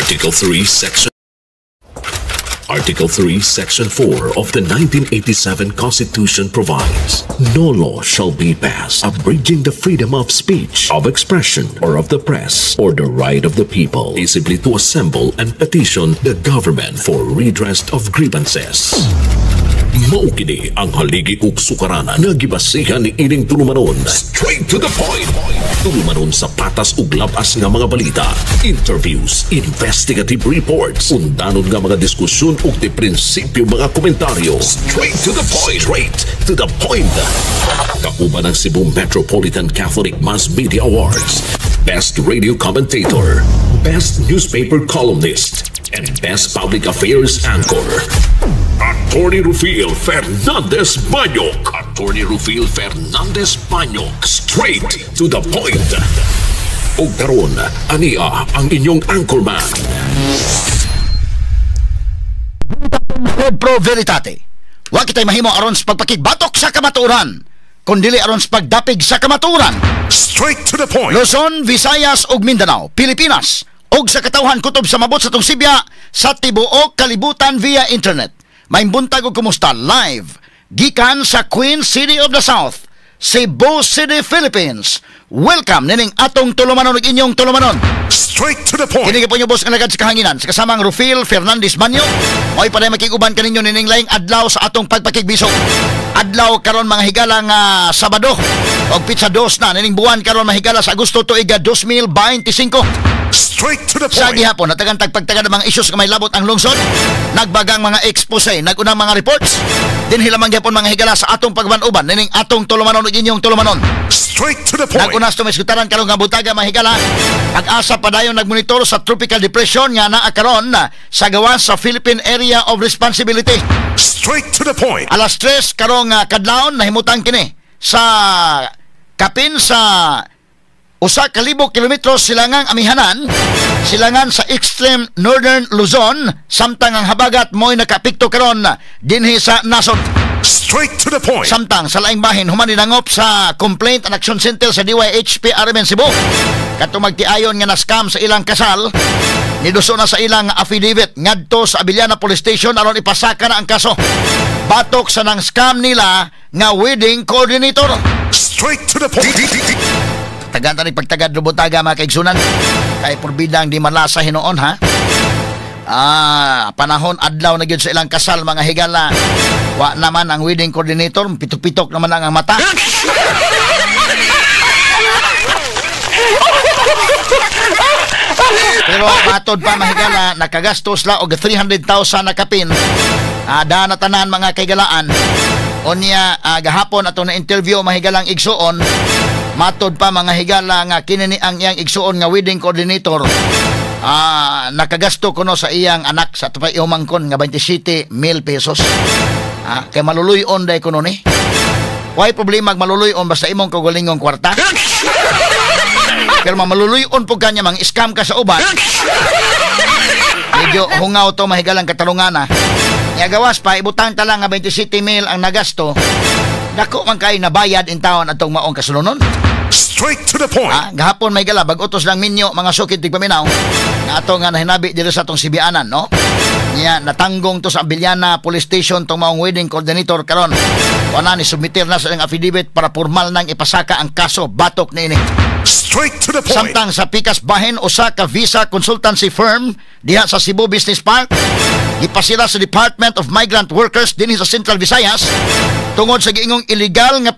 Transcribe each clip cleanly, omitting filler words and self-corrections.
Article 3, Section 4 of the 1987 Constitution provides, "No law shall be passed abridging the freedom of speech, of expression, or of the press, or the right of the people peaceably to assemble and petition the government for redress of grievances." Mao kini ang haligi ug sukaranan nga gibasihan ni ining tulumanon. Straight to the point. Tulumanon sa patas ug labas nga mga balita, interviews, investigative reports, undanon nga mga diskusyon ug di prinsipyo mga komentaryo. Straight to the point. Straight to the point. Kauban ang Cebu Metropolitan Catholic Mass Media Awards, Best Radio Commentator, Best Newspaper Columnist, and Best Public Affairs Anchor. Attorney Rufil Fernandez Banyok. Attorney Rufil Fernandez Banyok. Straight to the point. Ug karon, ania ang inyong anchorman. Pro Veritate. Wa kitay mahimo aron sa pagpakigbatok sa kamatuoran, kundili aron sa pagdapig sa kamatuoran. Straight to the point. Luzon, Visayas ug Mindanao, Pilipinas ug sa katawhan kutob sa mabot sa tong sibya sa tibuok kalibutan via internet. Maayong buntag ug kumusta live gikan sa Queen City of the South, Cebu City, Philippines. Welcome nining atong tulumanon ug inyong tulumanon. Straight to the point. Kini po boss nga alagad sa kahanginan sa kasamang Rufil Fernandez Banyo. Mo'y paday makiguban kaninyo nining laing adlaw sa atong pagpakigbisog. Adlaw karon, mga higala, nga Sabado. Og pitsa 2 na nining buwan karon, mahigala, sa Agosto tuig 2025. Straight to the Sa point. gihapon, natagan tagpagtaga ng mga issues nga may labot ang lungsod, nagbagang mga expose, nagunang mga reports. Dinhi lamang gihapon, mga higala, sa atong pagban-uban nining atong tulumanon ug inyong tulumanon. Straight to the point. Nagunas to maisgutaran karong nga buntaga, mahigala. PAGASA padayon nagmonitor sa tropical depression nga naa karon sa gawas sa Philippine Area of Responsibility. Straight to the point. Alas 3 karong kadlawon nahimutang kini sa kapin sa 1,000 kilometro silangang amihanan, silangan sa extreme northern Luzon, samtang ang habagat mo'y nakaapekto karon dinhi sa nasod. Straight to the point. Samtang sa laing bahin, human nangop sa Complaint and Action Center sa DYHP RMN Cebu kadto magtiayon nga na-scam sa ilang kasal, niduso na sa ilang affidavit ngadto sa Abellana Police Station aron ipasaka na ang kaso batok sa nang scam nila nga wedding coordinator. Straight to the point. Tagan ni pagtagad lubutaga, mga kaigsunan, kay purbidang di malasa hinuon ha. Ah, panahon adlaw na gyud sa ilang kasal, mga higala. Wa naman ang wedding coordinator, pitok-pitok naman ang mata. Pero matod pa, mahigala, nakagastos la og 300,000 na kapin. Ah, na tanan, mga kaigalaan. Unya gahapon ato na interview, mahigalang igsuon. Matod pa, mga higala, nga kini ni ang iyang igsuon nga wedding coordinator. Ah, nakagasto kuno sa iyang anak sa tupay umangkon nga 27 mil pesos. Ah, kay maluluyon day kuno ni. Why problema ag maluluyon basta imong kaugalingong kwarta? Pero mamaluluyon po kanya mang scam ka sa uban. Medyo hungaw to, mahigalang katalungan. Nya gawas pa, ibutang ta lang nga 27 mil ang nagasto. Dako man kay nabayad in taon atong maong kasulunon. Straight to the point. Ah, gahapon may gala bag-utos lang minyo, mga sukit tigpaminaw nga ato nga nahinabi diri sa atong Sibianan, no? Nya natanggong to sa Abellana Police Station tong maong wedding coordinator karon. Wala ni submitir na sa ilang affidavit para formal nang ipasaka ang kaso batok niini. Straight to the point. Samtang sa pikas bahin, usa ka visa consultancy firm diha sa Cebu Business Park gipasira sa Department of Migrant Workers dinhi sa Central Visayas tungod sa giingong illegal nga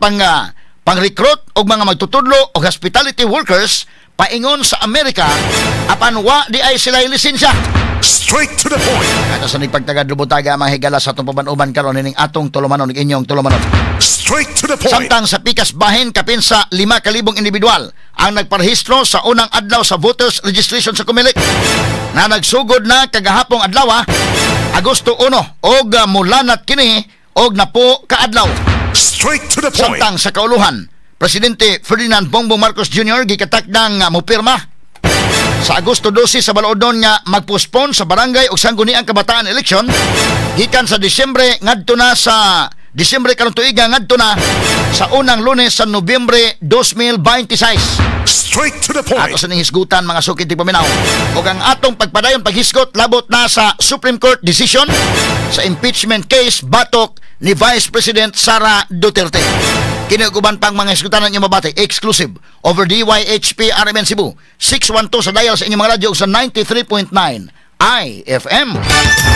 pang-recruit og mga magtutudlo og hospitality workers paingon sa Amerika apan wa di ay sila lisensya. Straight to the point. Kato sa nagpagtagad lubutaga, mga higala, sa atong paban-uban karon nining atong tulumanon ug inyong tulumanon. Straight to the point. Samtang sa pikas bahin, kapin sa 5,000 individual ang nagparehistro sa unang adlaw sa voters registration sa Comelec na nagsugod na kagahapong adlaw, Agosto 1, og mulanat kini og napo kaadlaw. Straight to the point. Samtang sa kauluhan, Presidente Ferdinand Bongbong Marcos Jr. gikatakdang mopirma sa Agosto 12 sa balaodon nga magpospon sa barangay ug sangguniang kabataan election gikan sa Disyembre ngadto na sa Disyembre karong tuiga ngadto na sa unang Lunes sa Nobyembre 2026. Straight to the point. Ato sa ning hisgutan, mga suki tigpaminaw. Ug ang atong pagpadayon paghisgot labot na sa Supreme Court decision sa impeachment case batok ni Vice President Sara Duterte. Kini ug uban pang mga hisgutan inyong mabati exclusive over DYHP RMN Cebu 612 sa dial sa inyong mga radyo ug sa 93.9 IFM.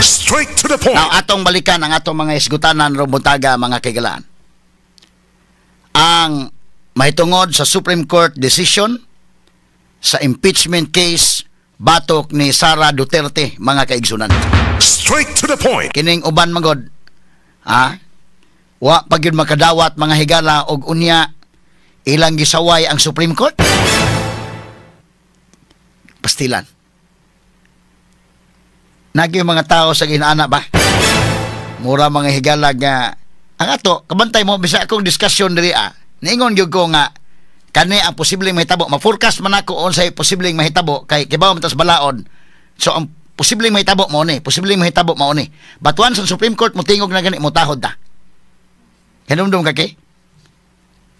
Straight to the point. Now, atong balikan ang atong mga hisgutanan rong buntaga, mga kaigalaan. Ang mahitungod sa Supreme Court decision sa impeachment case batok ni Sara Duterte, mga kaigsunan. Straight to the point. Kining uban magod, ha? Wa pa gyud makadawat, mga higala, og unya ilang gisaway ang Supreme Court. Pastilan. Nagi yung mga tao sa ginaana ba? Mura, mga higala, nga ang ato kabantay mo bisa akong diskusyon diri ah. Niingon gyud ko nga kani ang posibleng mahitabo, ma-forecast man ako unsay posibleng mahitabo kay kibaw man tas balaod. So ang posibleng mahitabo mao ni, posibleng mahitabo mao ni. But once ang Supreme Court motingog na gani, motahod ta. Hinumdum ka kay?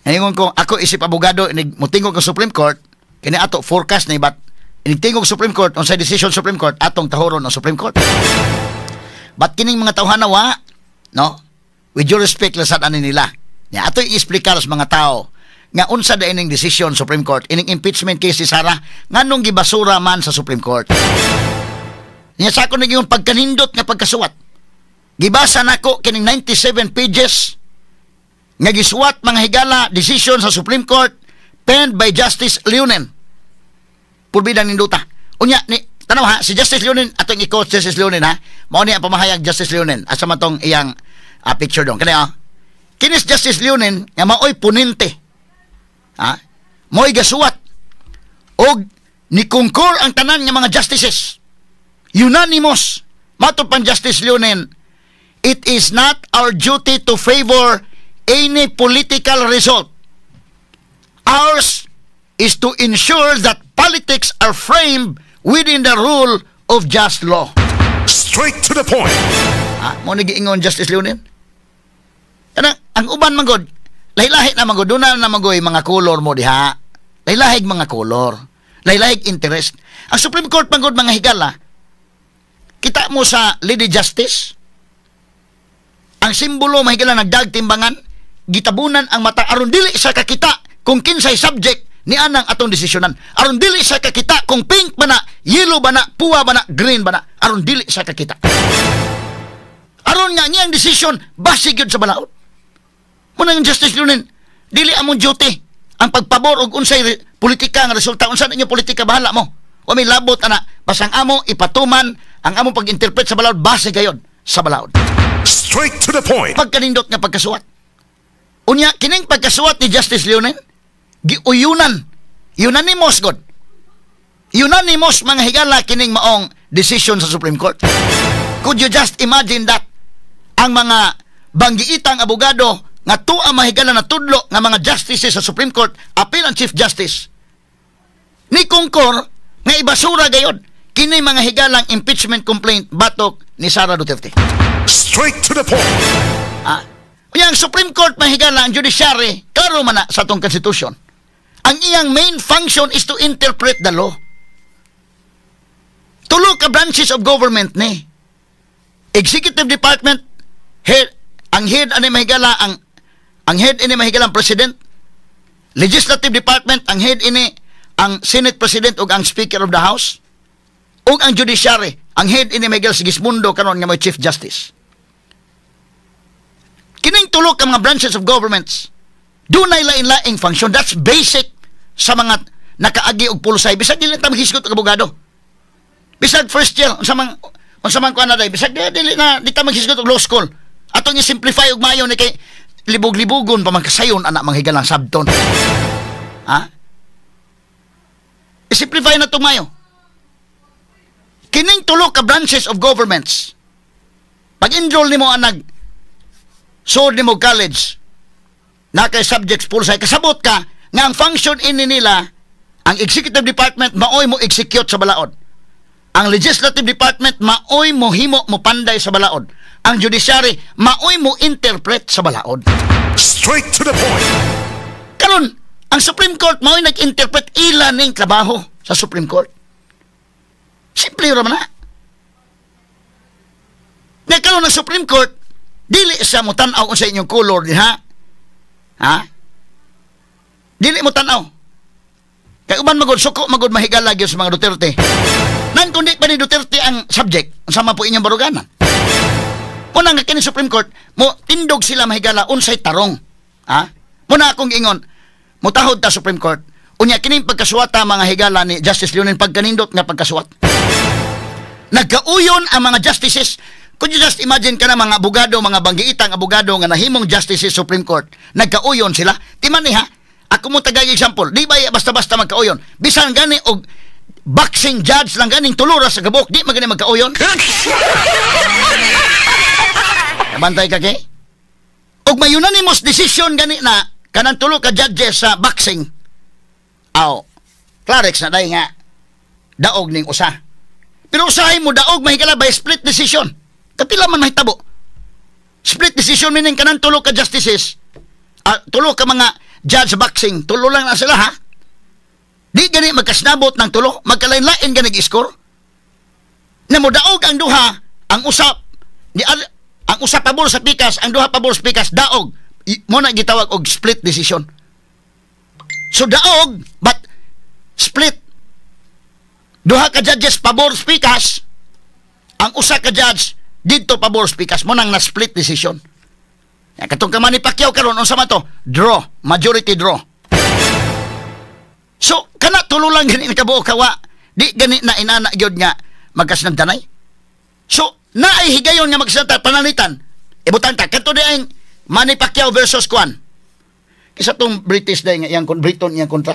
Ingon ko, ako isip abogado, inig motingog ang Supreme Court, kini ato forecast ni, but inig tingog Supreme Court, unsay decision Supreme Court, atong tahoron ang Supreme Court. But kining mga tawhana wa, no? With due respect lasad ani nila. Nya ato i-explicar sa mga tao nga unsa da ining decision Supreme Court, ining impeachment case si Sara, nganong gibasura man sa Supreme Court. Nya sa ako naging pagkanindot nga pagkasuwat. Gibasa nako kining 97 pages nga gisuwat, mga higala, decision sa Supreme Court penned by Justice Leonen. Purbida ninduta. Unya ni tanaw ha, si Justice Leonen, atong i-quote Justice Leonen ha. Mao ni ang pamahayag Justice Leonen. Asa man tong iyang picture dong. Kani ah. Kinis Justice Leonen nga maoy ponente. Ha? Mo'y gasuwat og ni concur ang tanan nga mga justices. Unanimous. Matod pan Justice Leonen, "It is not our duty to favor any political result. Ours is to ensure that politics are framed within the rule of just law." Straight to the point. Ah, mao ni giingon Justice Leonen. Kana ang uban man gud, lahi-lahi na man gud, duna na man gud mga color mo diha. Lahi-lahig mga color. Lahi-lahig interest. Ang Supreme Court man gud, mga higala, kita mo sa Lady Justice, ang simbolo, mga higala, nagdag timbangan, gitabunan ang mata aron dili sa kakita kung kinsay subject ni anang atong desisyonan. Aron dili sa kakita kung pink ba na, yellow ba na, puwa ba na, green ba na, aron dili sa kakita. Aron nga ngiyang decision base gyud sa balaod. Muna yung Justice Leonen, dili among duty ang pagpabor og unsay politika nga resulta. Unsa ninyo politika, bahala mo. Wa may labot ana, basta ang amo ipatuman ang among pag-interpret sa balaod base gayon sa balaod. Straight to the point. Pagkanindot nga pagkasuwat. Unya kining pagkasuwat ni Justice Leonen, giuyunan, unanimous god. Unanimous, mga higala, kining maong decision sa Supreme Court. Could you just imagine that? Ang mga banggiitang abogado nga tuwa mahigala na tudlo nga mga justices sa Supreme Court, apil ang Chief Justice, ni concur nga ibasura gayon kini, mga higalang impeachment complaint batok ni Sara Duterte. Straight to the point. Ah, unya ang Supreme Court, mahigala, ang judiciary, klaro man na sa atong constitution. Ang iyang main function is to interpret the law. Tulo ka branches of government ni. Executive department, head, ang head ani, mahigala, ang head ini, mahigala, ang president. Legislative department, ang head ini ang Senate President ug ang Speaker of the House. Ug ang judiciary, ang head ini, mahigala, si Gismundo karon nga may Chief Justice. Kining tulo ka mga branches of governments, dunay lain-laing function. That's basic sa mga nakaagi og pulsay. Bisag dili ta maghisgot og abogado. Bisag first year, unsa man kuan na day, bisag dili na di ta maghisgot og law school. Atong i-simplify og maayo ni kay libog-libugon pa man kasayon ana, manghigalang sabton. Ha? I-simplify na itong maayo. Kining tulo ka branches of governments, pag-enroll nimo ang nag sud nimo college na kay subjects pulsay, kasabot ka nga ang function ini nila, ang executive department maoy mo execute sa balaod, ang legislative department maoy mo himo, mo panday sa balaod. Ang judiciary maoy mo interpret sa balaod. Straight to the point. Karon, ang Supreme Court maoy nag-interpret, ila ning trabaho sa Supreme Court. Simple ra man na. Na karon ang Supreme Court dili siya mo tan-aw sa inyong color din, ha? Ha? Dili mo tan-aw. Kay uban magod suko magod mahigala gyud sa mga Duterte. Nan kundi pa ni Duterte ang subject, unsa man po inyong baruganan? Una nga kini Supreme Court, mo tindog sila mahigala unsay tarong. Ha? Muna akong ingon, mutahod ta Supreme Court. Unya kining pagkasuwata mga higala ni Justice Leonen, pagkanindot nga pagkasuwat. Nagkauyon ang mga justices. Could you just imagine ka na mga abogado, mga banggiitang abogado nga nahimong justices Supreme Court, nagkauyon sila? Timan ni ha, ako mo tagay example, di ba basta-basta magkauyon? Bisan gani og boxing judge lang ganing tulura sa gabok, di magani magkauyon? Bantay ka kay? Og may unanimous decision gani na kanang tulo ka judges sa boxing. Aw, Clarex na day nga daog ning usa. Pero usahay mo daog mahigala by split decision. Kapila man mahitabo. Split decision meaning kanang tulo ka justices, tulo ka mga judge boxing, tulo lang na sila ha. Di gani magkasnabot ng tulo, magkalain-lain gani score. Na modaog ang duha, ang usap ni ang usa pabor sa pikas, ang duha pabor sa pikas, daog. Mo na gitawag og split decision. So daog but split. Duha ka judges pabor sa pikas, ang usa ka judge didto pabor sa pikas, mo nang na split decision. Ya, katong ka Manny Pacquiao karon unsa man to? Draw, majority draw. So kana tulo lang gani nakabuo kawa, di gani na inana gyud nga magkasinabtanay. So naay higayon nga magkasinabtanay pananglitan. Ibutan ta kadto di ang Manny Pacquiao versus Kwan. Kisa tong British day nga iyang kon Briton iyang kontra.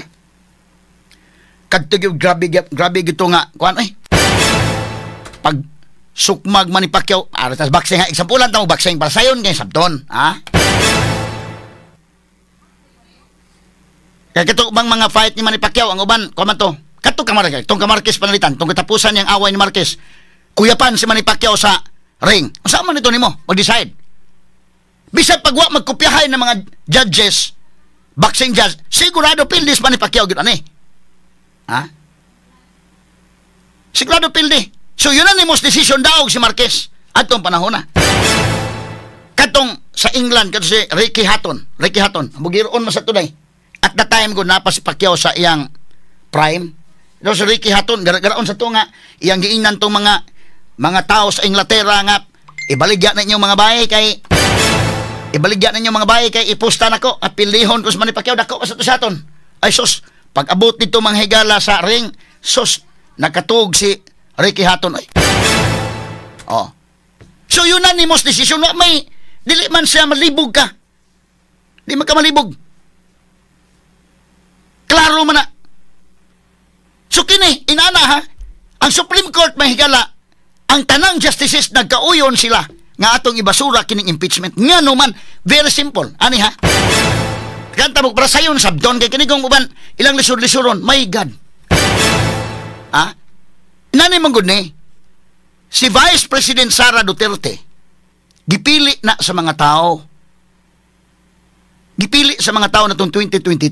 Kadto gyud grabe grabe gito nga kuan ay. Pag sukmag Manny Pacquiao, ara tas boxing ha, example lang ta mo boxing para sayon kay sabton, ha? Kaya kato bang mga fight ni Manny Pacquiao ang uban kuan man to. Kadto ka Marquez, tong ka Marquez panalitan, tong katapusan niyang away ni Marquez. Kuyapan si Manny Pacquiao sa ring. Unsa man ito nimo? Mag-decide. Bisan pag wa magkopyahay ng mga judges, boxing judge, sigurado pildis Manny Pacquiao gyud ani. Ha? Sigurado pildi. So unanimous decision daog si Marquez atong panahon na. Katong sa England kadto si Ricky Hatton, Ricky Hatton, bugiron man sa tunay. At the time ko napa si Pacquiao sa iyang prime. Do si Ricky Hatton garaon sa tunga iyang giingnan tong mga tao sa Inglaterra nga ibaligya na inyong mga bahay kay ibaligya ninyo mga bahay kay ipusta nako at pilihon ko sa Manny Pacquiao dako pa sa to sa aton. Ay sus, pag abot dito mga higala sa ring, sus, nakatug si Ricky Hatton ay. Oh. So unanimous decision, wa may dili man siya malibog ka. Di man ka malibog. Klaro man na. So kini inana ha, ang Supreme Court mahigala, ang tanang justices nagkauyon sila nga atong ibasura kining impeachment. Nga no man, very simple. Ani ha? Kanta mo para sayon sabton kay kini kung uban ilang lisod-lisoron. My God. Ha? Nani man gud ni si Vice President Sara Duterte gipili na sa mga tao. Gipili sa mga tao na tong 2022.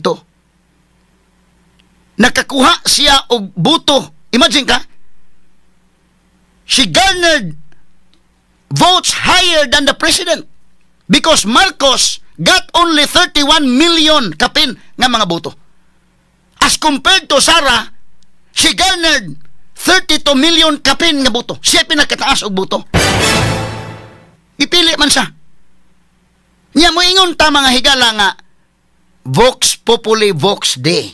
Nakakuha siya og boto. Imagine ka? She garnered votes higher than the president because Marcos got only 31 million kapin nga mga boto. As compared to Sara, she garnered 32 million kapin nga boto. Siya pinakataas og boto. Ipili man siya. Nya moingon ta mga higala nga Vox Populi Vox Dei.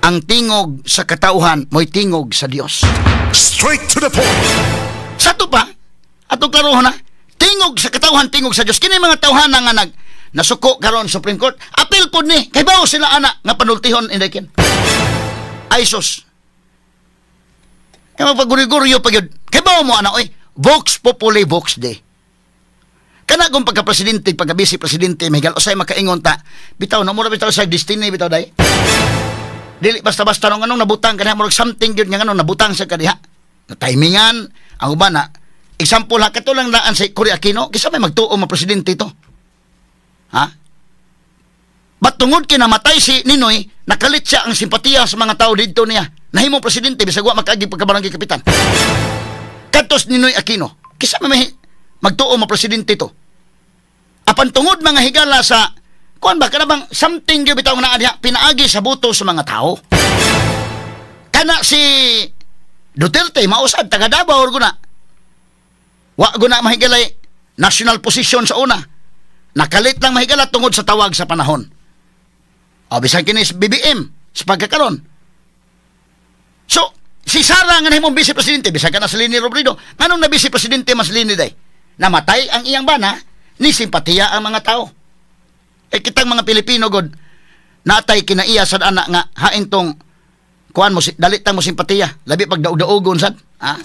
Ang tingog sa katauhan mo'y tingog sa Dios. Straight to the point. Sa to pa, atong klarohon na, tingog sa katauhan, tingog sa Dios. Kini mga tawhana nga nasuko karon Supreme Court, apil pod ni, kay bawo sila ana nga panultihon indekin. Ay sus. Kay magpaguriguryo pa gyud. Kay bawo mo ana oy, Vox Populi Vox Dei. Kana kung pagka-presidente, pagka-vice presidente, may usay makaingon ta. Bitaw na mura bitaw sa destiny bitaw day. Dili basta-basta nung anong nabutang kaniya murag something gyud nga anong nabutang sa kaniya. Na timingan ang uban na Example ha, kato lang naan si Cory Aquino, kisa may magtuo mga presidente ito. Ha? Ba't tungod kinamatay si Ninoy, nakalit siya ang simpatiya sa mga tao dito niya. Nahimong presidente, bisag wa makaagi pagkabarangay kapitan. Katos Ninoy Aquino, kisa may magtuo mga presidente ito. Apan tungod mga higala sa, kuan ba, kana bang something gyud bitaw naa diha, pinaagi sa boto sa mga tao. Kana si Duterte, mausad, taga Davao, guna. Wa guna mahigalay national position sa una. Nakalit lang mahigala tungod sa tawag sa panahon. O, bisan kini BBM sa pagkakaron. So, si Sara nga nahimong vice presidente, bisan ka na si Leni Robredo, nganong na vice presidente mas Leni day? Namatay ang iyang bana, ni simpatiya ang mga tao. Eh kitang mga Pilipino god, natay kinaiya sad anak nga hain tong kuan mo dalit tang mo simpatiya, labi pag daog-daogon sad. Ha?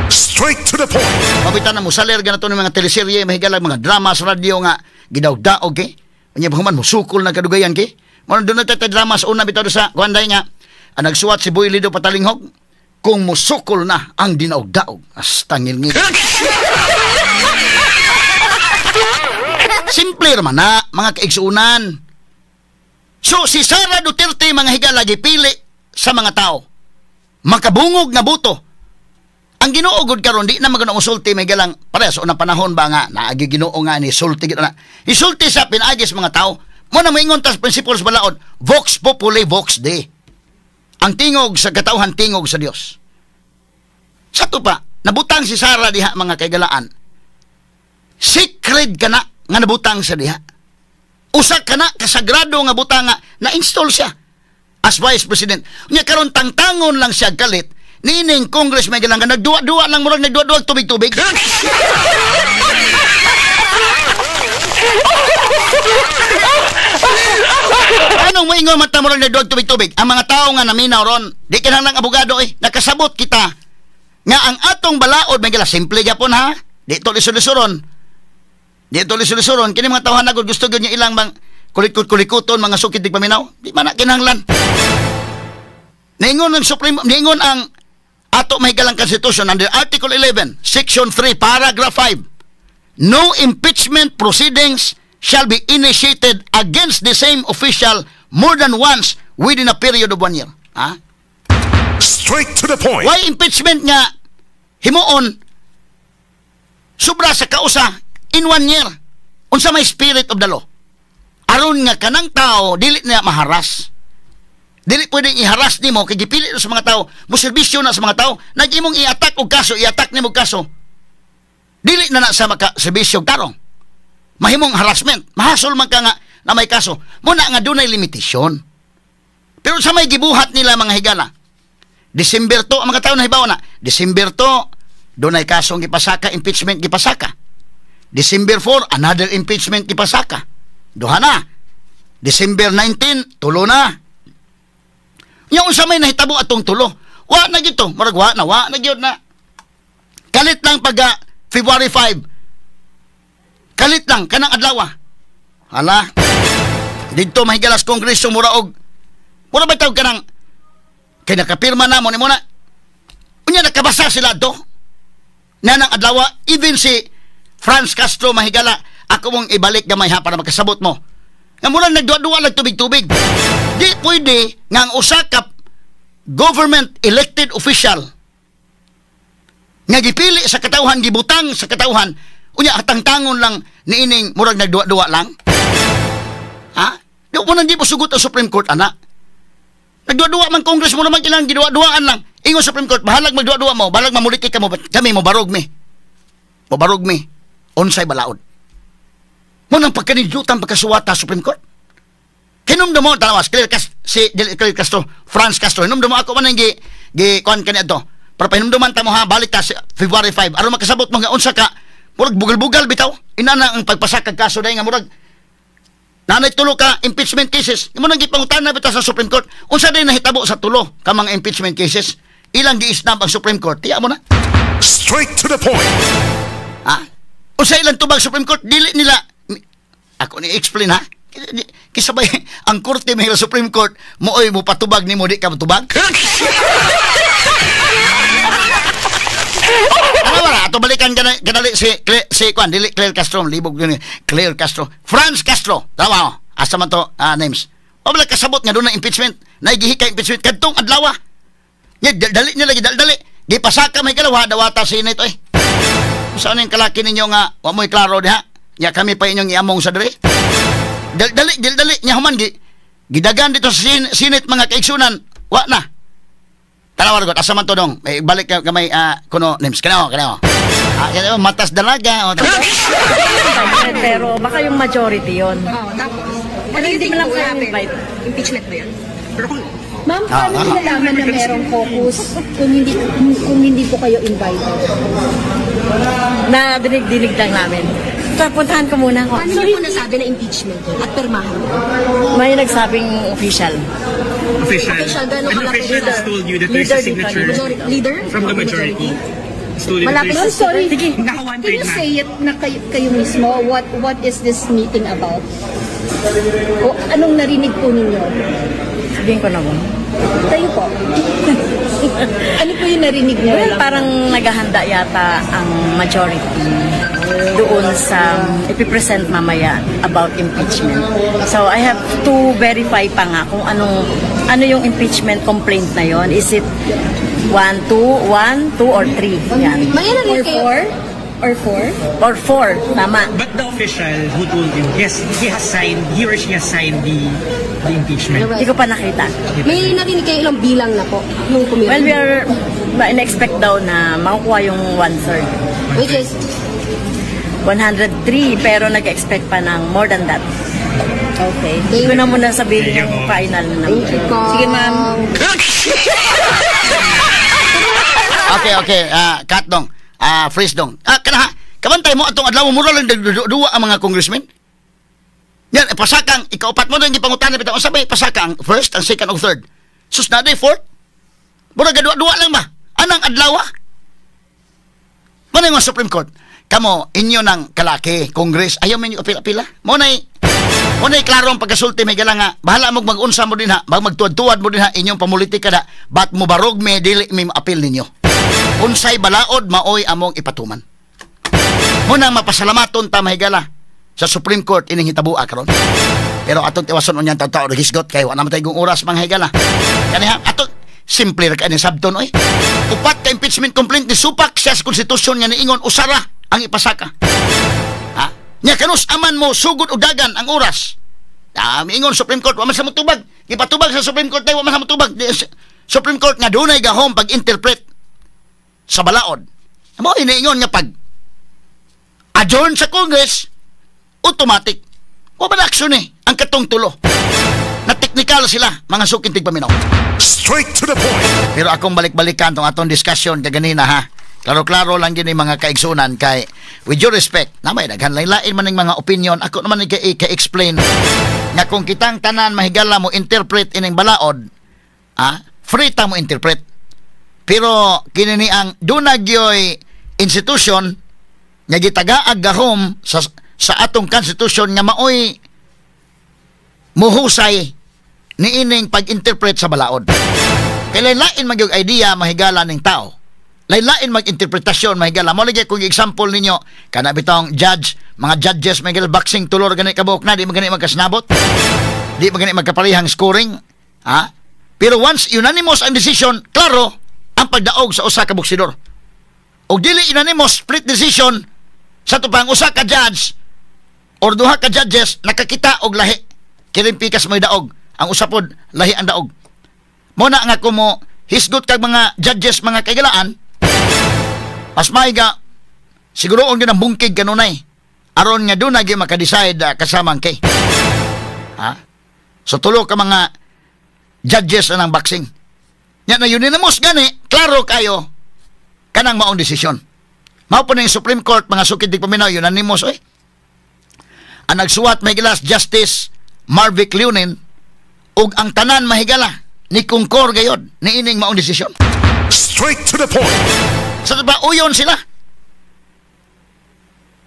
Straight to the point. Pabitan na mo saler ganato ng mga teleserye, mahigalag mga drama sa radyo nga gidaog-daog ke. Unya human mo sukol na kadugayan ke. Mo doon na tay drama sa una bitaw sa kuan day nga ang nagsuwat si Boy Lido Patalinghog kung musukol na ang dinaog-daog. Astangil ngil. Simple raman na mga kaigsuunan. So si Sara Duterte mga higala gipili sa mga tao. Makabungog nga boto. Ang Ginoo gud karon di na magano musulti may galang pareha sa unang panahon ba nga naagi Ginoo nga ni sulti gid na. Isulti sa pinaagi sa mga tao. Mo na moingon tas principles balaod, vox populi vox Dei. Ang tingog sa katawhan, tingog sa Dios. Sa to pa, nabutang si Sara diha mga kaigalaan. Secret kana nga nabutang sa diha. Usa kana kasagrado nga butang nga na-install siya as vice president. Unya karon tangtangon lang siya kalit nining Congress may galang nagduwa-duwa lang murag nagduwa-duwa tubig-tubig. Anong moingon man ta murag nagduwa tubig-tubig? Ang mga tao nga naminaw ron, di kinahanglang abogado eh, nakasabot kita nga ang atong balaod may gala simple gyapon ha. Di to lisod-lisoron. Di to lisod-lisoron kini mga tawhan na gusto gyud niya ilang bang kulikot-kulikoton mga sukid di paminaw. Di man na kinahanglan. Niingon ang Supreme, niingon ang ato may galang Constitution under Article 11, Section 3, Paragraph 5. No impeachment proceedings shall be initiated against the same official more than once within a period of 1 year. Ha? Straight to the point. Why impeachment nga himuon sobra sa kausa in 1 year? Unsa may spirit of the law? Aron nga kanang tao dili na maharas. Dili pwedeng iharas nimo kay gipili sa mga tao, mo serbisyo na sa mga tao, nag-imong i-attack og kaso, i-attack nimo og kaso. Dili na na sa maka serbisyo tarong. Mahimong harassment, mahasol man ka nga na may kaso. Muna nga dunay limitasyon. Pero sa may gibuhat nila mga higala, December 2, ang mga tao nahibaw na, December 2, dunay kasong gipasaka, impeachment gipasaka. December 4, another impeachment gipasaka. Duha na. December 19, tulo na. Nya unsa may nahitabo atong tulo? Wa na gito, murag wa na gyud na. Kalit lang pag February 5. Kalit lang kanang adlaw. Hala. Didto mahigalas kongreso mura og mura ba tawag kanang kay nakapirma na mo ni muna. Unya nakabasa sila do. Nanang adlaw even si Franz Castro mahigala ako mong ibalik gamay ha para makasabot mo. Nga mura nagduwa-duwa lang tubig-tubig. Di pwede nga ang usa ka government elected official nga gipili sa katawhan, gibutang sa katawhan, unya atangtangon lang niining murag nagduwa-duwa lang. Ha? Di mo nang di mo sugot ang Supreme Court ana. Nagduwa-duwa man Congress mo naman ilang giduwa-duwaan lang. Ingon Supreme Court, bahalag magduwa-duwa mo, bahalag mamuliti ka mo, kami mo barog mi. Mobarog mi. Unsay balaod. Mo nang pagkanindutan pagkasuwata Supreme Court. Hinumdum mo tanawas Claire si Claire Castro, Franz Castro. Hinumdum mo ako man ang gi kuan kani adto. Para pahinumduman ta mo ha, balik ta sa February 5 aron makasabot mo nga unsa ka murag bugal-bugal bitaw. Inana ang pagpasakag kaso dai nga murag nanay tulo ka impeachment cases. Imo nang gipangutana bitaw sa Supreme Court. Unsa day nahitabo sa tulo ka mga impeachment cases? Ilang gi-snub ang Supreme Court? Tiya mo na. Straight to the point. Ha? Unsa ilang tubag Supreme Court? Dili nila ako ni explain ha. Kisabay ang korte may Supreme Court mooy mo patubag nimo di ka matubag. Ano ba? Ato balikan kadali si kwan, dili Claire Castro, libog yun, Claire Castro. Franz Castro. Tama mo. Asa man to names. O wala kasabot nga doon na impeachment. Naigihika impeachment kadtong adlaw. Nya dali niya lagi dali. Gipasaka may kalawa dawata Senate oy. Saan yung kalaki ninyo nga wa mo'y klaro diha? Nya kami pa inyong iamong sa diri. Dali dali dali nya human gi gidagan dito sa Senate, mga kaigsunan. Wa na. Tanawa gud, asa man to dong? May balik ka gamay kuno names kanao kanao. Ah, kaya matas dalaga. O, Pero baka yung majority yon. Oh, tapos, Ano, hindi mo lang will happen? Invite. Impeachment ba yun? Pero kung Ma'am, paano niyo nalaman na merong caucus kung hindi po kayo invited? Na dinig-dinig lang namin. So, puntahan ko muna. Paano niyo po nasabi na impeachment yun at permahan? May nagsabing official. Official, Official, gano'n an kalapit official sa- has told you that there's Leader a dito, signature Majority, leader? from the majority. Has told you that Malapit there's Ma'am, sorry. Sige. Naka one Can third you na. Say it na kayo mismo? What is this meeting about? O anong narinig po ninyo? Sabihin ko na ba? Kayo po. Ano po yung narinig niyo? Well, parang naghahanda yata ang majority doon sa ipipresent mamaya about impeachment. So I have to verify pa nga kung anong ano yung impeachment complaint na yon. Is it 1, 2, 1, 2, or 3? Yan. May Or narinig kayo? four? Or four? Or 4, tama. But the official who told you, yes, he has signed, he or she has signed the impeachment. Hindi ko pa nakita. May narinig kayo ilang bilang na po nung pumirma? Well, we are in-expect daw na makukuha yung one-third. Which is, 103, pero nag-expect pa ng more than that. Okay. Hindi ko na muna sabihin yung final na number. Thank you po. Sige, ma'am. Okay. Cut dong. Freeze dong. Kana ha. Kabantay mo atong adlaw, mura lang duwa ang mga congressmen. Yan, pasakang ikaupat mo dong gipangutana bitaw, unsa may pasaka, ang first, ang second o third? Sus, na fourth. Mura duwa lang ba? Anang adlaw? Mo na Supreme Court. Kamo inyo ng kalaki, Congress, ayaw man apila-apila. Mo na'y klaro ang pagkasulti may gala nga bahala mo mag-unsa mo din ha, magtuad-tuad mo din ha, inyong pamulitika da, bat mo barog me, dili mi apil ninyo. Unsay balaod maoy among ipatuman. Muna mapasalamaton ta, mahigala, sa Supreme Court ining hitabua karon. Pero atong tiwason unyang tao hisgot kay wa na man tay oras, mga higala. Kaniha ato simple ra kay ni sabton oy. Upat ka impeachment complaint ni supak siya sa konstitusyon nga niingon usara ang ipasaka. Ha? Nya kanus aman mo sugod og dagan ang oras. Miingon Supreme Court wa man sa motubag. Gipatubag sa Supreme Court wa man sa motubag. Supreme Court nga dunay gahom pag-interpret sa balaod. Mo iniingon nga pag adjourn sa Congress, automatic. Wa ba na aksyon eh, ang katong tulo. Na technical sila, mga suking tigpaminaw. Straight to the point. Pero akong balik-balikan tong atong discussion kaganina ha. Klaro-klaro lang yun yung mga kaigsunan kay with due respect, na may daghan lain man ning mga opinion, ako naman ka-explain nga kung kitang tanan, mahigala, mo interpret ining balaod, free ta mo interpret. Pero kini ni ang duna gyoy institution nga gitagaag gahom sa atong constitution nga maoy muhusay niining pag-interpret sa balaod. Kay lain man gyud idea, mahigala, ning tao. Lain-lain mag-interpretasyon, mahigala. Mo lagi kung example ninyo kana bitong judge, mga judges, mahigala, boxing, tulor gani kabuok na di man gani magkasnabot. Di man gani magkaparehang scoring, ha? Pero once unanimous ang decision, klaro ang pagdaog sa usa ka boksidor. Og dili unanimous, split decision, sa tupang usa ka judge or duha ka judges nakakita og lahi. Kining pikas mo'y daog, ang usa pod lahi ang daog. Mo na nga kumo hisgot kag mga judges, mga kaigalaan, mas maiga siguro ang ang bungkig kanunay aron nga doon na maka-decide kasamang kay. Ha? So tulo ka mga judges na ng boxing. Nya na unanimous gani, klaro kayo kanang maong desisyon. Mao po na yung Supreme Court, mga sukid di paminaw, unanimous oy. Ang nagsuwat may gilas Justice Marvic Leonen ug ang tanan, mahigala, ni concur gayod niining maong desisyon. Straight to the point. Sa ba uyon sila?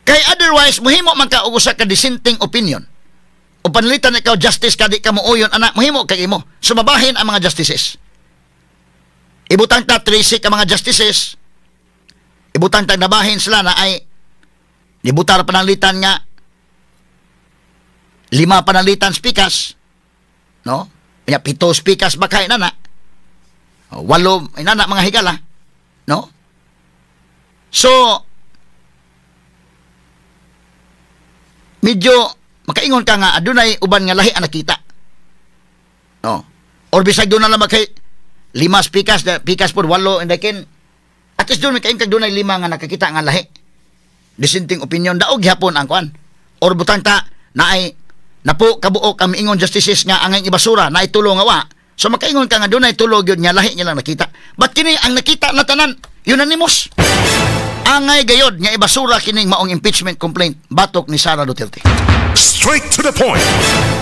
Kay otherwise muhimo man ka og usa ka dissenting opinion. O panalitan ikaw justice ka, di ka mo uyon ana, muhimo kay imo. Sumabahin ang mga justices. Ibutang ta 3 ka mga justices. Ibutang tag nabahin sila na ay nibutar pananglitan nga 5 pananglitan speakers, no? Nya 7 speakers ba kay nana? 8 inana mga higala, no? So medyo makaingon ka nga adunay uban nga lahi ang nakita, no? Or bisag doon na lang kay 5 speakers, pikas pod 8 indakin. At least doon makaingon kag dunay 5 nga nakakita nga lahi. Dissenting opinion daog gyapon ang kuan. Or butang ta naay napo kabuok ang miingon justices nga angay ibasura naay tulo nga wa. So makaingon ka nga dunay tulo gyud nga lahi nilang nakita. But kini ang nakita na tanan unanimous. Angay gayod nga ibasura kining maong impeachment complaint batok ni Sara Duterte. Straight to the point.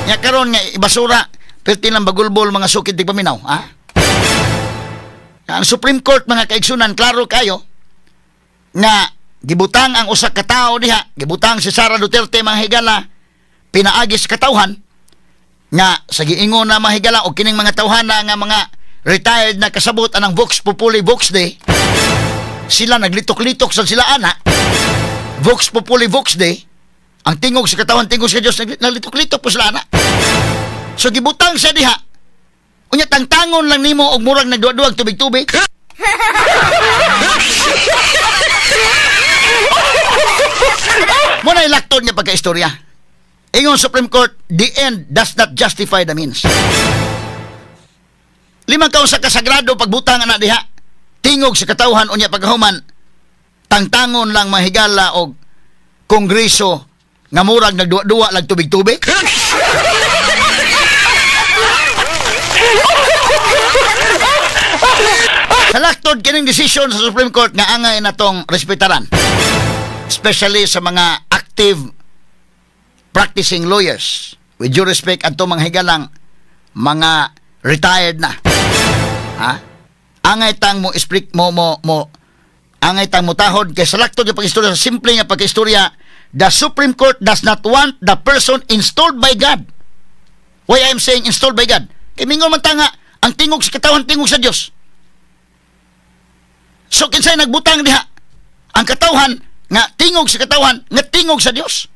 Nya karon nga ibasura perti lang bagulbol mga sukid di paminaw, ha? Ang Supreme Court mga kaigsunan, klaro kayo nga gibutang ang usa ka tawo diha, gibutang si Sara Duterte mga higala, pinaagi sa katawhan nga sa giingon na mga higala o kining mga tawhana nga mga retired na kasabot anang Vox Populi Vox Dei, sila naglitok-litok sa sila ana Vox Populi Vox Dei, ang tingog sa katawan, tingog sa Dios, naglitok-litok po sila ana. So gibutang siya diha, unya tangtangon lang nimo og murag nagduwa-duwag tubig-tubig. Muna ilaktod niya pagka-istorya. Ingon Supreme Court, the end does not justify the means. 5 kaon sa kasagrado pagbutang ana diha, tingog sa katawhan unya pagkahuman tangtangon lang mahigala og kongreso nga murag nagduwa-duwa lang tubig-tubig. Sa laktod kining decision sa Supreme Court nga angay na tong respetaran, especially sa mga active practicing lawyers. With due respect adto mga higalang mga retired na, ha? Angay tang mo speak mo mo mo angay tang mutahod kay sa laktod nga pag-istorya, sa simple nga pag-istorya, the Supreme Court does not want the person installed by God. Why I'm saying installed by God? Kay mingon man ta nga ang tingog sa katawan, tingog sa Dios. So kinsay nagbutang diha? Ang katawhan nga tingog sa katawan, nga tingog sa Dios.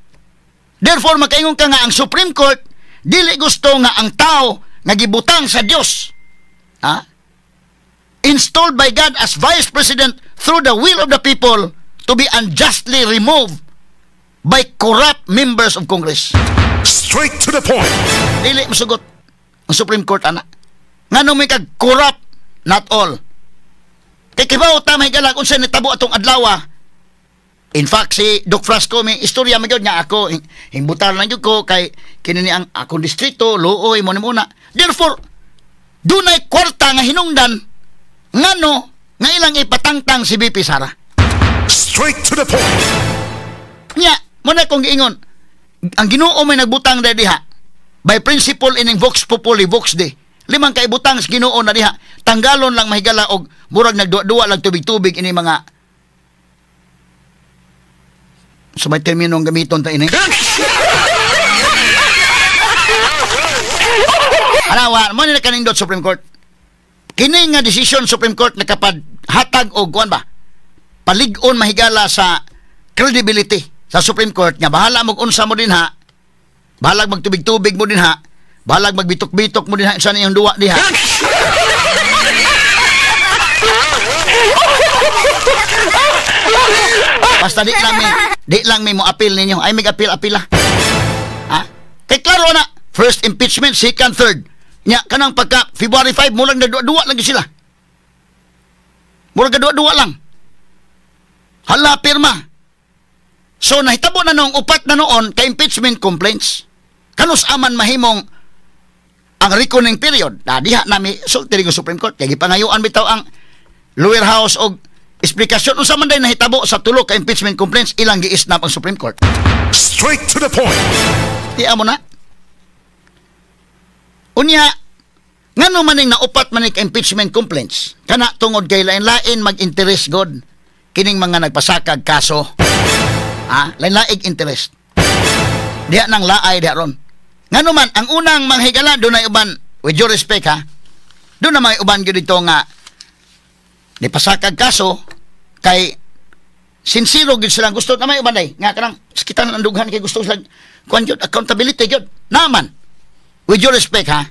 Therefore makaingon ka nga ang Supreme Court dili gusto nga ang tao nga gibutang sa Dios, ha? Installed by God as Vice President through the will of the people to be unjustly removed by corrupt members of Congress. Straight to the point. Dili masugot ang Supreme Court ana. Ngano may kag corrupt, not all. Kay kibaw ta mahigala kung saan nitabo atong adlaw. In fact, si Doc Frasco may istorya man gyud nga ako hingbutar lang gyud ko kay kini ni ang akong distrito luoy mo ni muna. Therefore, dunay kwarta nga hinungdan ngano nga ilang ipatangtang si BP Sara. Straight to the point. Nya, mo na kong giingon, ang Ginoo may nagbutang na diha by principle ining Vox Populi Vox Dei. 5 ka ibutang sa Ginoo na diha, tanggalon lang mahigala og murag nagduwa-duwa lang tubig-tubig ini mga sa may terminong gamiton ta ini. Alawa, mo ni nakanindot Supreme Court. Kini nga decision Supreme Court nakapadhatag og kuan ba? Palig-on mahigala sa credibility sa Supreme Court nga bahala mag unsa mo dinha, bahalag magtubig-tubig mo dinha, bahalag magbitok-bitok mo dinha sa iyong duwa diha. Basta di lang mi mo appeal ninyo. Ay mig appeal ah. Ha? Kay klaro na, first impeachment, second, third. Nya kanang pagka February 5 mulang nagduwa-duwa lang sila. Murag duwa-duwa lang. Hala pirma. So nahitabo na noong 4 na noon ka impeachment complaints. Kanus aman mahimong ang reckoning period. Na diha nami sulti rin Supreme Court kay gipangayuan bitaw ang lower house og esplikasyon unsa man day nahitabo sa tulo ka impeachment complaints, ilang giisnap ang Supreme Court. Straight to the point. Tiya mo na. Unya ngano maning naupat man ka impeachment complaints kana tungod kay lain-lain mag-interest god kining mga nagpasakag kaso. Ha? Lain-laing interest. Diha nang laay diha ron. Ngano man ang unang manghigala dunay uban, with due respect ha, doon na may uban gyud dito nga nipasakag kaso kay Sincero gyud silang gusto na may uban day nga kanang kita nang dughan kay gusto sila kuan gyud, accountability gyud naman. With your respect ha,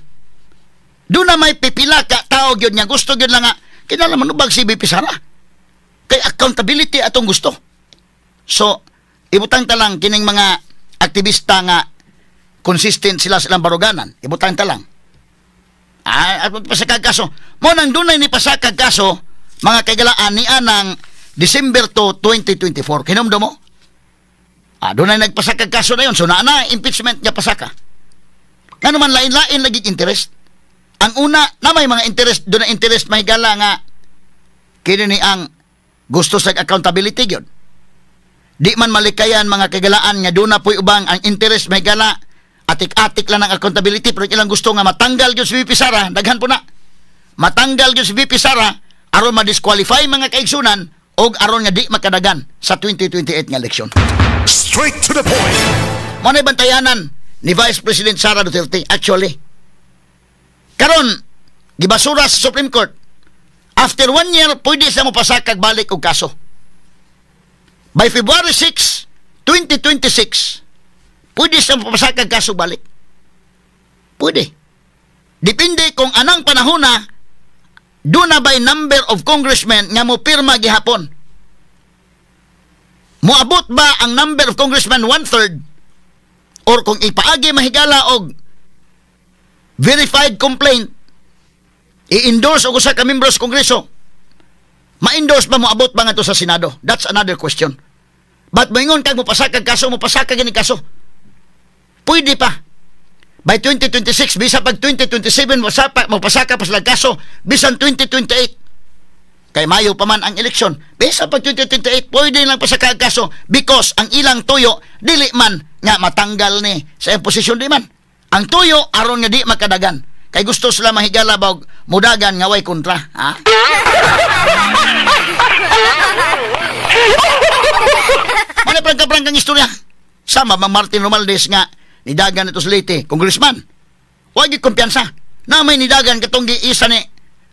doon na may pipila ka tao gyud nga gusto gyud lang nga kinahanglan manubag si VP Sara kay accountability atong gusto. So ibutang ta lang kining mga aktivista nga consistent sila sa ilang baruganan, ibutang ta lang. At pasakag kaso mo nang dunay ni pasakag kaso mga kaigalaan ni anang December 2, 2024. Kinumdo mo? Doon ay nagpasakag kaso na yun. So, naa na impeachment nga pasaka. Nga naman, lain-lain lagi interest. Ang una, na may mga interest, doon na interest mahigala nga kini ni ang gusto sa accountability yun. Di man malikayan mga kagalaan nga doon na po'y ubang ang interest mahigala atik-atik lang ang accountability pero ilang gusto nga matanggal yun si VP Sara, daghan po na. Matanggal yun si VP Sara aron ma-disqualify mga kaigsunan og aron nga di makadagan sa 2028 nga eleksyon. Straight to the point. Mao na bantayanan ni Vice President Sara Duterte actually. Karon gibasura sa Supreme Court. After 1 year pwede sa mo pasakag balik og kaso. By February 6, 2026, pwede sa mo pasakag kaso balik. Pwede. Depende kung anang panahon na doon na by number of congressmen nga mo pirma gihapon. Moabot ba ang number of congressmen 1/3 or kung ipaagi mahigala og verified complaint i-endorse og usa ka membro sa Kongreso, ma-endorse ba, moabot ba nga to sa Senado? That's another question. But moingon kag mopasakag kaso, mopasakag gani kaso. Pwede pa. By 2026, bisa pag 2027, masapa, mapasaka pa sila kaso, bisan 2028. Kay Mayo pa man ang eleksyon. Bisa pag 2028, pwede lang pasaka ang kaso because ang ilang tuyo, dili man nga matanggal ni sa iyang posisyon, di man. Ang tuyo, aron nga di makadagan. Kay gusto sila mahigala ba og mudagan nga way kontra. Ha? Muna prangka-prangkang istorya. Sama Mang Martin Romualdez nga nidagan ito sa Leyte, congressman. Huwag yung kumpiyansa. Na may nidagan katong giisa ni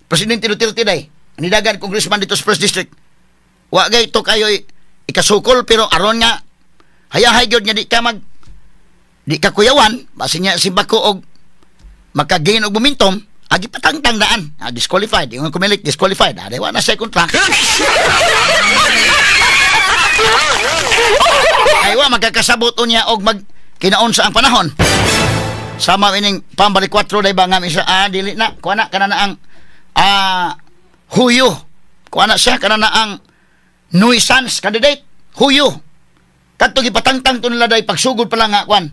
Presidente Duterte day. Nidagan congressman dito sa First District. Wa gay to kayo ikasukol pero aron nga hayahay gyud nga di ka mag di ka kuyawan basin niya si bako og makagain og momentum agi patangtang daan. Disqualified. Yung kumilik disqualified. Wa na siya kontra. Ay wa magkakasabot unya og mag kinaon sa ang panahon. Sama ining pambalik 4 day ba nga isa dili na kuha na kana na ang huyo. Kuha na siya kana na ang nuisance candidate huyo. Kadto gipatangtang to nila day pagsugod pa lang nga kuan.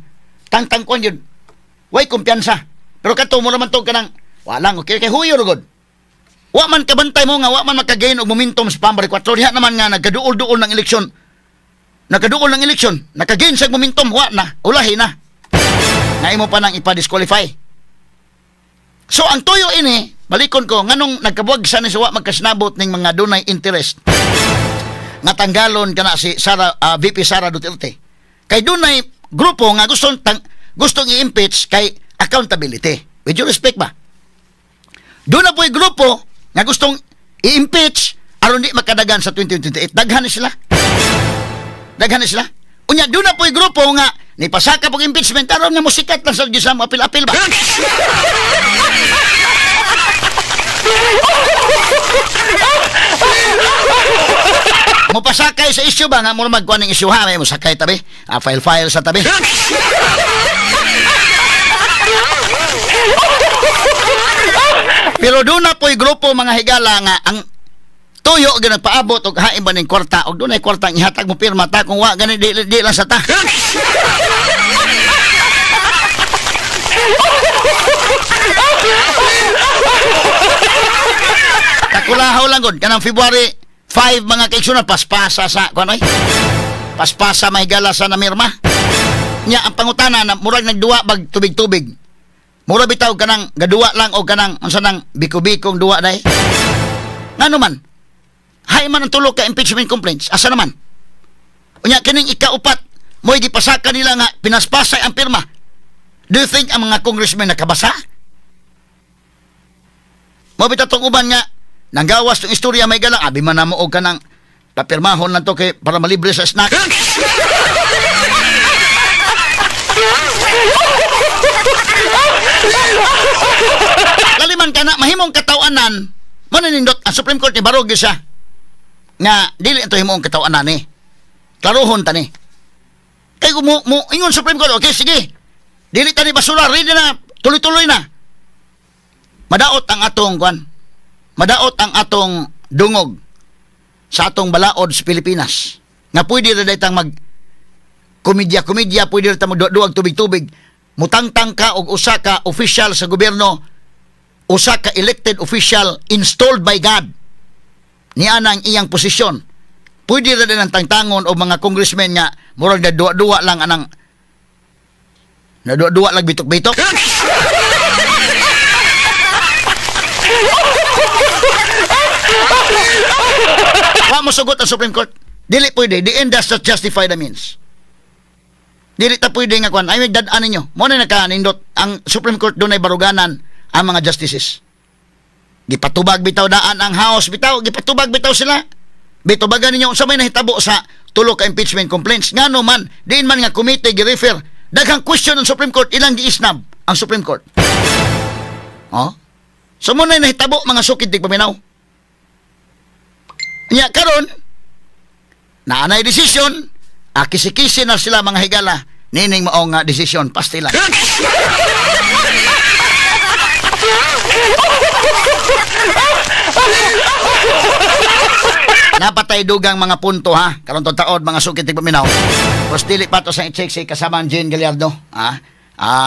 Tangtang kuan yun. Way kumpiyansa. Pero kadto mo naman to kanang walang okay kay huyo rugod. Wa man kabantay mo nga wa man makagain og momentum sa pambalik 4. Diha naman nga nagkaduol-duol ng eleksyon. Nakaduol ng eleksyon, nakagain sa momentum, wa na, ulahi na. Naimo pa nang ipa-disqualify. So ang tuyo ini, balikon ko, nganong nagkabuwag sa ni wa magkasinabot ning mga dunay interest nga tanggalon kana si Sara, VP Sara Duterte. Kay dunay grupo nga gustong gustong i-impeach kay accountability. With due respect ba? Doon na po'y grupo nga gustong i-impeach aron di makadagan sa 2028. Daghan ni sila. Daghan ni sila. Unya doon na po'y grupo nga ni pasaka pog impeachment aron nga musikat lang sa Diyos mo apil-apil ba? Mopasakay sa issue ba nga mura magkuan ng issue ha, may mosakay tabi, file-file sa tabi. Pero doon na po'y grupo mga higala nga ang tuyo gyud nagpaabot og hain ba ning kwarta og dunay kwarta ang ihatag mo pirma ta kung wa gani di lang sa ta. Takulahaw lang gud kanang February 5 mga kaigsunan paspasa sa kuan oy. Paspasa mahigala sa namirma. Nya ang pangutana na murag nagduwa bag tubig-tubig. Mura bitaw kanang gaduwa lang og kanang unsa nang biko-bikong duwa day. Ngano man? Hay man ang tulo ka impeachment complaints. Asa naman? Unya kining ikaupat mo'y gipasaka nila nga pinaspasay ang pirma. Do you think ang mga congressmen nakabasa? Mao bitaw tong uban nga nanggawas tong istorya may galang abi man namo og kanang Papirmahon lang to kay para malibre sa snack. Laliman ka na, mahimong katawanan, mananindot ang Supreme Court ni barog siya. Nga, dili ito himong katawanan eh. Klaruhon ta ni. Kay mo ingon Supreme Court, okay, sige. Dili ta ni basura, ready na, tuloy-tuloy na. Madaot ang atong kwan. Madaot ang atong dungog sa atong balaod sa Pilipinas. Nga pwede ra daytang mag komedya-komedya, pwede ra ta magduag tubig-tubig. Mutangtang ka og usa ka official sa gobyerno, usa ka elected official installed by God. Niya na ang iyang posisyon. Pwede ra din ang tangtangon og mga congressmen nga murag naduwa-duwa lang anang naduwa-duwa lang bitok-bitok. Wa mo sugot ang Supreme Court. Dili pwede. The end does not justify the means. Dili ta pwede nga kwan. Ay magdad-an ninyo. Mo na nakaanindot. Ang Supreme Court dunay baruganan ang mga justices. Gipatubag bitaw daan ang House bitaw. Gipatubag bitaw sila. Bitubagan ninyo unsa may nahitabo sa tulo ka impeachment complaints. Ngano man, diin man nga committee gi-refer. Daghang question ang Supreme Court, ilang giisnab ang Supreme Court. Oh? So mo na nahitabo mga sukid di paminaw. Nya karon naanay desisyon, akisi-kisi na sila mga higala nining mao nga desisyon pastila. Napatay dugang mga punto ha. Karon to taod mga sukit tigpaminaw. Pos dili pa to sa i-check si kasamang Jane Gallardo, ha.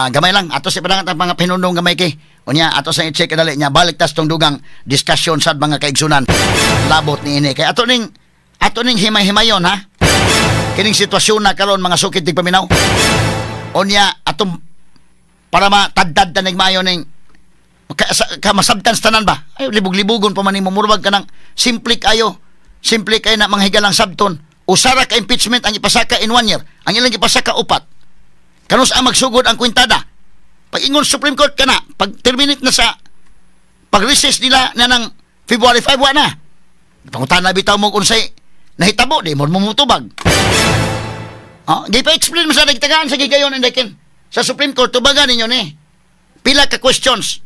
Gamay lang ato sa padangat ang mga pinunong gamay kay. Unya ato sa i-check dali nya balik tas tong dugang discussion sad mga kaigsunan. Labot ni ini kay ato ning himay-himayon ha. Kining sitwasyon na karon mga sukit tigpaminaw. Unya atong para matadtad ta nagmayo ning ka masabtan sa tanan ba? Ay libog-libugon pa man nimo murag ka ng simple kayo. Simple kay na mga higalang sabton. Usara ka impeachment ang ipasaka in 1 year. Ang ilang ipasaka upat. Kanus ang magsugod ang kwintada. Pag ingon Supreme Court ka na, pag terminate na sa pag-recess nila na ng February 5, wa na. Pangutan na bitaw mo kung unsay nahitabo, di mo mumutubag. Oh, di pa explain mo sa nagtagaan sa gigayon and dakin. Sa Supreme Court, tubagan ninyo ni. Pila ka questions.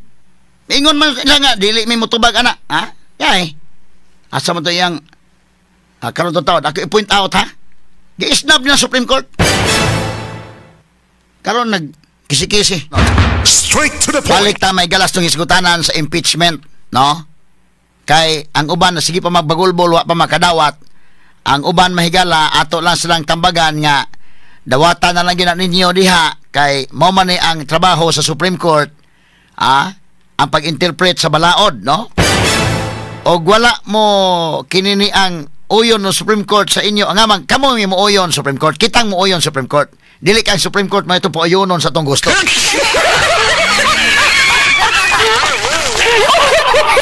Ingon man lang nga, dili may mutubag ana. Ha? Yay. Asa mo to iyang karon to taon, ako i-point out ha. Gi-snub na Supreme Court. Karon nag kisi-kisi. Straight to the point. Balik ta may galas tong isgutanan sa impeachment, no? Kay ang uban na sige pa magbagulbol, wa pa makadawat. Ang uban mahigala ato lang silang tambagan nga dawatan na lang gina ninyo diha kay mao man ni ang trabaho sa Supreme Court, ang pag-interpret sa balaod, no? Og wala mo kinini ang uyon ng Supreme Court sa inyo. Ang amang, kamo may mo uyon Supreme Court. Kitang mo uyon Supreme Court. Dili kang Supreme Court may itong pauyonon sa tong gusto.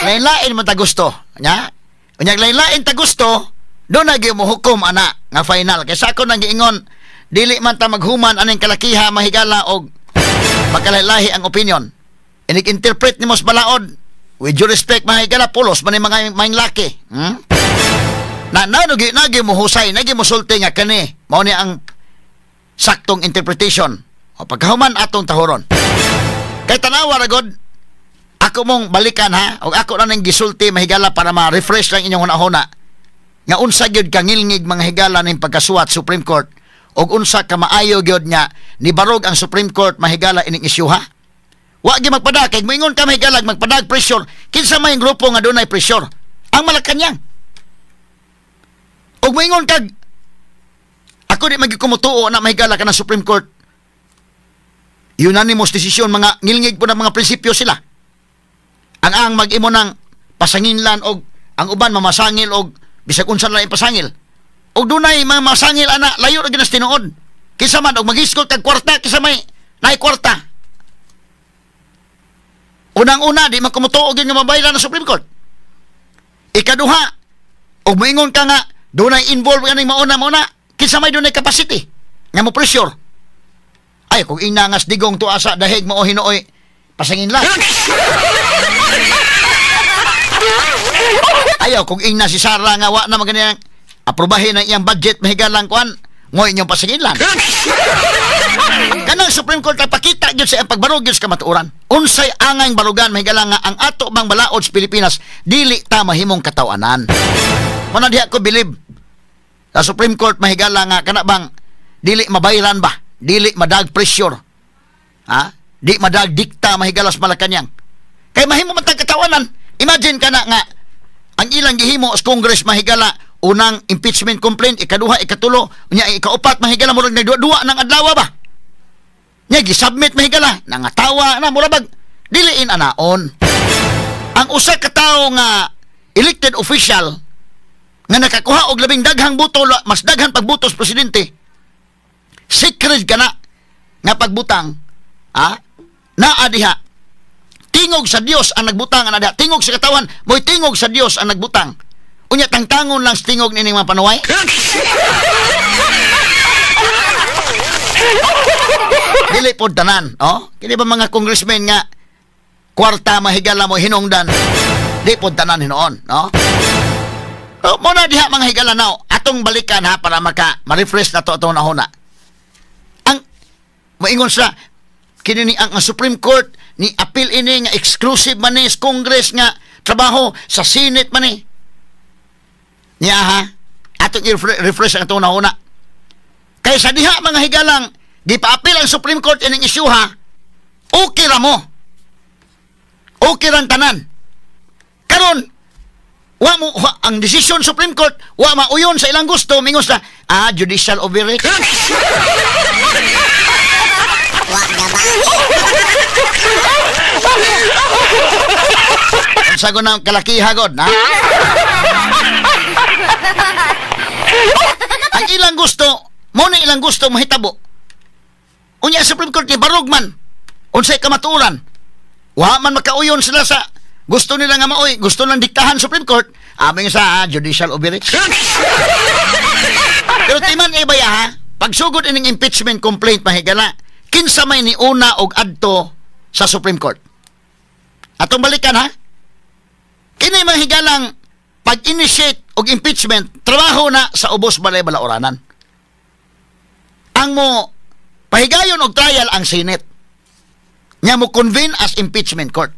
Lain-lain man ta gusto. Nya? Unyag lain-lain ta gusto, doon na mo hukom ana nga final. Kaysa ako nang giingon, dili man ta maghuman aning kalakiha mahigala og magkalahi ang opinion. Inig-interpret ni mos balaod. With due respect mga higala, pulos man mga maing laki. Na nagi mo husay, nagi mo sulti nga kani. Mao ni ang saktong interpretation. O pagkahuman atong tahuron. Kay tanawa ra god, ako mong balikan ha, og ako na ning gisulti mahigala para ma-refresh lang inyong hunahuna. Nga unsa gyud ka ngilngig mga higala ning pagkasuwat Supreme Court og unsa ka maayo gyud nga nibarog ang Supreme Court mahigala ining isyu ha. Wa gyud magpadag kay moingon ka mahigala magpadag pressure. Kinsa may grupo nga dunay pressure? Ang Malacañang. Og moingon kag ako di magikumutuo na mahigala ka ng Supreme Court. Unanimous decision, mga ngilngig po ng mga prinsipyo sila. Ang mag-imo ng pasanginlan og ang uban mamasangil og bisag unsa lang ipasangil. Og dunay mga masangil ana layo ra gyud nas tinuod. Kinsa man og magisgot kag kwarta, kinsa may naay kwarta. Unang-una di man kumutuo gyud nga mabaylan ng Supreme Court. Ikaduha, og moingon ka nga dunay involved kaning mauna-mauna, kinsa may dunay capacity nga mo pressure. Ay kung inangas digong tuwa sa dahig mo hinuoy pasangin lang. Ayaw kung ingna si Sara nga wa na maganyan Aprobahin ang iyang budget mahigalang kuan mo inyong pasingilan. Kanang Supreme Court nagpakita gyud sa iyang pagbarog gyud sa kamatuoran. Unsay angay barugan mahigala nga ang ato bang balaod sa Pilipinas dili ta mahimong kataw-anan. Muna diha ko believe sa Supreme Court mahigala nga kana bang dili mabayran ba, dili madag pressure. Ha? Di madag dikta mahigala sa Malacañang. Kay mahimo man tag kataw-anan. Imagine kana nga ang ilang gihimo sa Congress mahigala unang impeachment complaint, ikaduha, ikatulo, unya ikaupat mahigala murag nagduwa-duwa ng adlaw ba. Nya gisubmit mahigala, nangatawa na mura bag diliin anaon. Ang usa ka tawo nga elected official nga nakakuha og labing daghang boto, mas daghan pagboto sa presidente, secret kana nga pagbutang, ha? Naa diha. Tingog sa Dios ang nagbutang ana diha. Tingog sa katawan, mo'y tingog sa Dios ang nagbutang. Unya tangtangon lang sa tingog nining mga panuway. Dili pod tanan, oh? Kini ba mga congressmen nga kwarta mahigala mo hinungdan? Di pod tanan hinuon, no? Oh, muna diha mga higala now. Atong balikan ha para maka ma-refresh na to atong nahuna. Ang moingon sila kini ni ang Supreme Court ni appeal ini nga exclusive man ni sa Congress nga trabaho sa Senate man ni. Niya ha, atong i-refresh ang atong nahuna. Kay sa diha mga higalang gipa-appeal ang Supreme Court ining issue ha, okay ra mo. Okay ra tanan. Karon wa mo wa, ang decision Supreme Court wa mauyon sa ilang gusto, mingos na judicial overreach. Unsa ko nang kalakiha god na? Ang ilang gusto, mo na ilang gusto mahitabo. Unya Supreme Court ni barog man. Unsay kamatuoran? Wa man makauyon sila sa gusto nila nga maoy, gusto lang diktahan Supreme Court, aming sa judicial overreach. Pero timan ibaya ha, pagsugod ining impeachment complaint mahigala, kinsa may niuna og adto sa Supreme Court. Atong balikan ha. Kini mahigalang pag-initiate og impeachment, trabaho na sa ubos balay balaoranan. Ang mo pahigayon og trial ang Senate. Nya mo convene as impeachment court.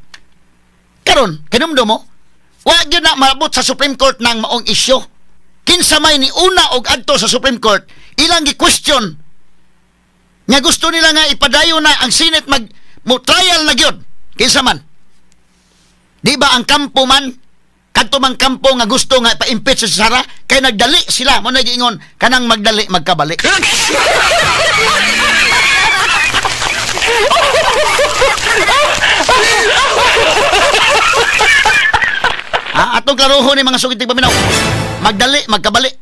Karon, kinumdo mo, wa gyud na maabot sa Supreme Court nang maong isyu. Kinsa may niuna og adto sa Supreme Court, ilang gi-question. Nya gusto nila nga ipadayon na ang Senate mag mo trial na gyud. Kinsa man? Di ba ang kampo man kadto mang kampo nga gusto nga pa-impeach si Sara kay nagdali sila mo nagiingon kanang magdali magkabalik. Atong klarohon ni mga sugid paminaw. Magdali magkabalik.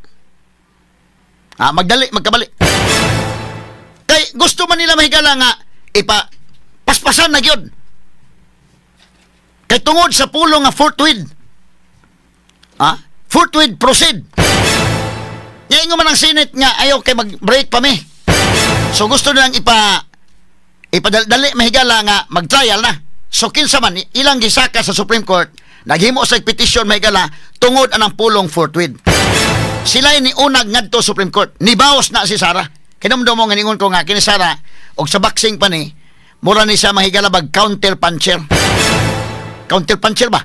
Magdali magkabalik. Kay gusto man nila mahigala nga ipa paspasan na gyud. Kay tungod sa pulong nga forthwith. Forthwith proceed. Ngayon man ang Senate nga ayaw kay mag-break pa mi. So gusto nilang ipadali mahigala nga mag-trial na. So kinsa man ilang gisaka sa Supreme Court, naghimo sa petition mahigala tungod anang pulong forthwith. Sila ni unag ngadto Supreme Court. Nibaos na si Sara. Kinumdum mo nga ningon ko nga kini Sara og sa boxing pa ni mura ni siya mahigala bag counter puncher. Counter puncher ba?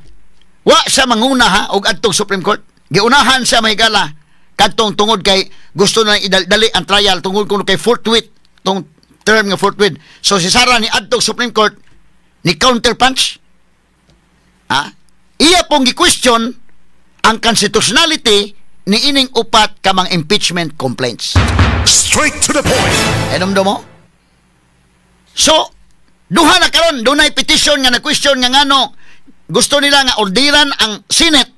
Wa siya manguna ha og adtong Supreme Court. Giunahan siya mahigala kadtong tungod kay gusto na idaldali ang trial tungod kuno kay forthwith tong term nga forthwith. So si Sara ni adtong Supreme Court ni counter punch. Iya pong gi-question ang constitutionality ni ining upat ka mga impeachment complaints. Straight to the point. Enumdo mo? So duha na karon dunay petition nga na-question nga ngano gusto nila nga ordiran ang Senate.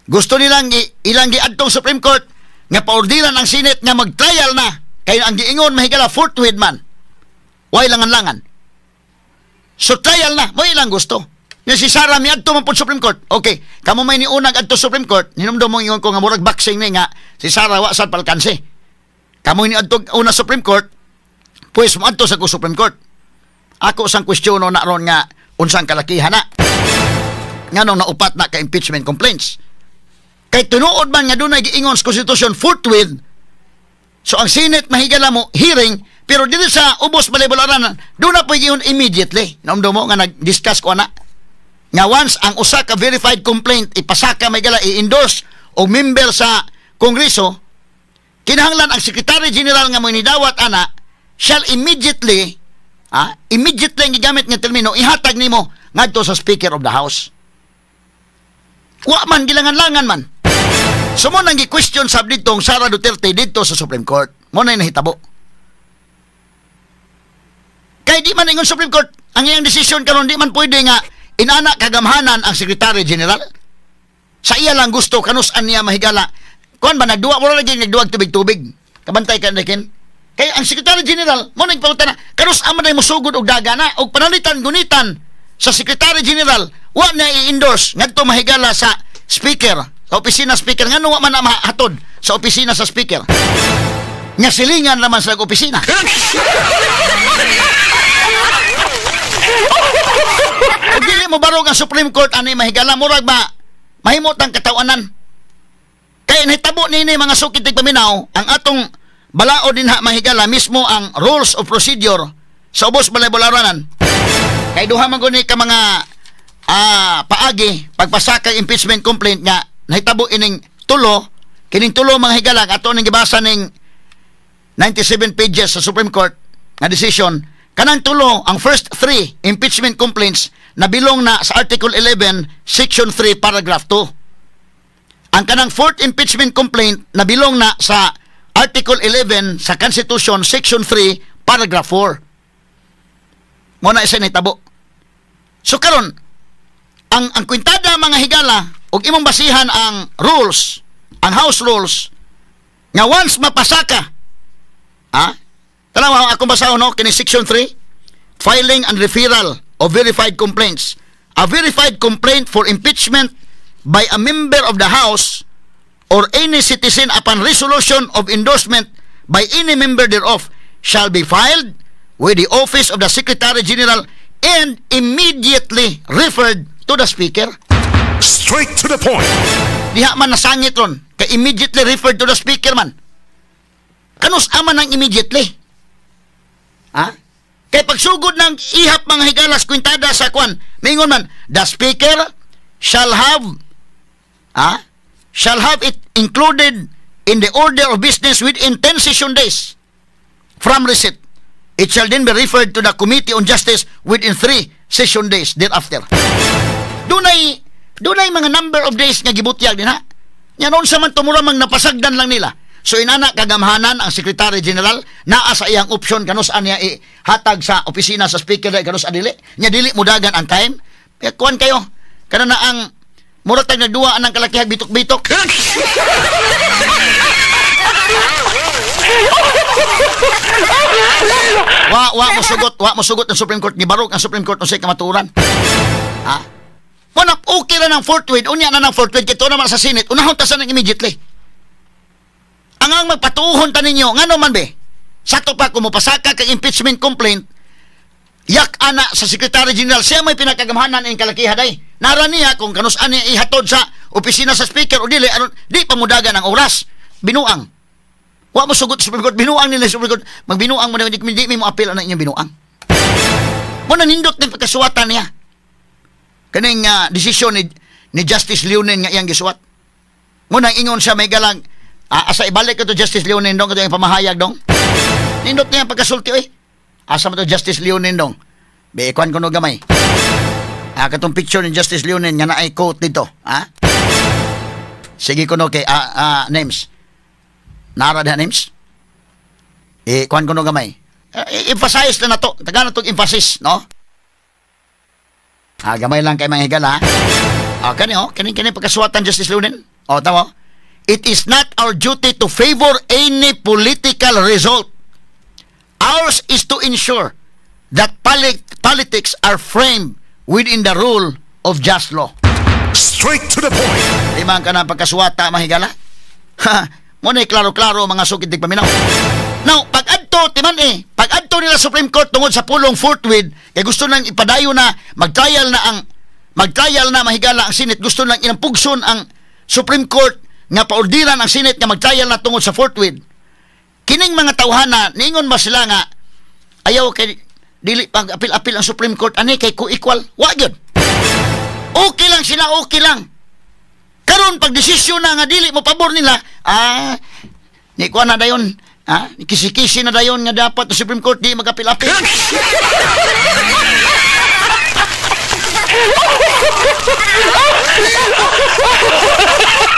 Gusto nilang ilang giadtong Supreme Court nga paordiran ang Senate nga mag-trial na kay ang giingon mahigala forthwith man. Way langan-langan. So trial na, mo ilang gusto. Nga si Sara miadto man pud Supreme Court. Okay, kamo may niunag adto Supreme Court, hinumdum mo ingon ko nga murag boxing ni nga si Sara wa sad palkanse. Kamo ni adto una Supreme Court, pues moadto sa ko Supreme Court. Ako sang kwestiyono na ron nga unsang kalakihan na. Nganong naupat na ka impeachment complaints. Kay tinuod man nga dunay giingon sa konstitusyon forthwith. So ang Senate, mahigala, mo hearing, pero dito sa Ubos Balay Bularan doon na po giingon immediately. Naumdo mo nga nag-discuss ko ana nga once ang usa ka verified complaint ipasaka, mahigala, i-endorse og member sa Kongreso, kinahanglan ang Secretary General nga mo nidawat ana shall immediately, immediately ang gigamit nga termino, ihatag nimo ngadto sa Speaker of the House. Wa man gilangan-langan man. So mo nang gi-question sab ditong Sara Duterte didto sa Supreme Court. Mo na nahitabo. Kay di man ingon Supreme Court, ang iyang desisyon karon, di man pwede nga inana kagamhanan ang Secretary General. Sa iya lang gusto kanus-an niya, mahigala. Kuan ba nagduwa mo lagi nagduwag tubig-tubig. Kabantay ka kin. Kay ang Secretary General mo nang pangutana kanus-an man mo sugod og daga na og panalitan gunitan sa Secretary General wa na i-endorse ngadto, mahigala, sa Speaker, sa opisina Speaker. Ngano wa man na mahatod sa opisina sa Speaker? Nga silingan naman sa opisina. Ug dili mo barog ang Supreme Court ani, mahigala, murag ba mahimot ang katawanan. Kay nahitabo nini, mga sukit paminaw, ang atong balaod dinha, mahigala, mismo ang rules of procedure sa Ubos Balay Bularanan. Kay duha man guni ka mga paagi pagpasaka impeachment complaint nga nahitabo ining tulo, kining tulo, mga higala, ato ning gibasa ning 97 pages sa Supreme Court nga decision. Kanang tulo, ang first three impeachment complaints nabilong na sa Article 11 Section 3 Paragraph 2. Ang kanang fourth impeachment complaint nabilong na sa Article 11 sa Constitution Section 3 Paragraph 4. Mo na isa nahitabo. So karon ang kwintada, mga higala, ug imong basihan ang rules, ang house rules nga once mapasaka, tanawa akong basahon, no, kini section 3, filing and referral of verified complaints. A verified complaint for impeachment by a member of the House or any citizen upon resolution of endorsement by any member thereof shall be filed with the office of the Secretary General and immediately referred to the Speaker. Straight to the point. Diha man nasangit ron kay immediately referred to the Speaker man. Kanus man ang immediately? Ha? Kay pagsugod ng ihap, mga higalas, kwintada sa kwan, mingon man, the Speaker shall have it included in the order of business within 10 session days from receipt. It shall then be referred to the Committee on Justice within 3 session days thereafter. Dunay mga number of days nga gibutyag din ha. Nya noon sa man tumura mang napasagdan lang nila. So inana kagamhanan ang Secretary General, naa sa iyang option kanus niya ihatag sa opisina sa Speaker kanus dili. Nya dili mudagan ang time. Eh, kuan kayo. Kana na ang mura tag nagduwa anang kalakihag bitok-bitok. Wa mo sugot ang Supreme Court, gibarog ang Supreme Court unsay kamatuoran. Ha? Mo na okay ra ng forthwith, unya na ng forthwith kay naman sa Senate, unahon ta sa nang immediately. Ang magpatuhon ta ninyo, ngano man be? Sakto pa kung mopasaka kay impeachment complaint, yak ana sa Secretary General, siya may pinakagamhanan ing kalakihan day. Nara niya kung kanus ani ihatod sa opisina sa Speaker o dili, aron di pamudagan ang oras. Binuang. Wa mo sugot sa Supreme Court, binuang nila sa Supreme Court. Magbinuang mo na, di, di mo appeal ana inyong binuang. Mo nanindot din pagkasuwatan niya. Kaning desisyon ni Justice Leonen nga iyang gisuwat. Mo nang ingon siya may galang, asa ibalik ko to Justice Leonen dong, kato yung pamahayag dong. Nindot niya pagkasulti oy. Asa mo to Justice Leonen dong? Be kuan ko no gamay. Katong picture ni Justice Leonen nga naay quote dito, ha? Sige ko no kay names. Nara diha names? Eh kuan ko no gamay. Emphasize na to. Taga na tong emphasis, no? Gamay lang kay mga higala. Kani oh, kani kani pagkasuwatan Justice Leonen. Oh, tama. It is not our duty to favor any political result. Ours is to ensure that politics are framed within the rule of just law. Straight to the point. Di man ka na pagkasuwata, mahigala? Ha, mo na klaro-klaro, mga sukid paminaw. Now, pag-adto, timan eh, pag-adto nila Supreme Court tungod sa pulong forthwith, kay gusto nang ipadayo na, mag-trial na, mahigala, ang Senate, gusto nang inampugson ang Supreme Court. nga paordiran ang Senate nga mag-trial na tungod sa forthwith, kining mga tawhana, ningon ba sila nga ayaw kay dili pag apil-apil ang Supreme Court ani kay co-equal? Wa gyud. Okay lang sila, okay lang. Karon pag desisyon na nga dili mo pabor nila, ni kuha na dayon, kisi-kisi na dayon nga dapat ang Supreme Court di magapil-apil.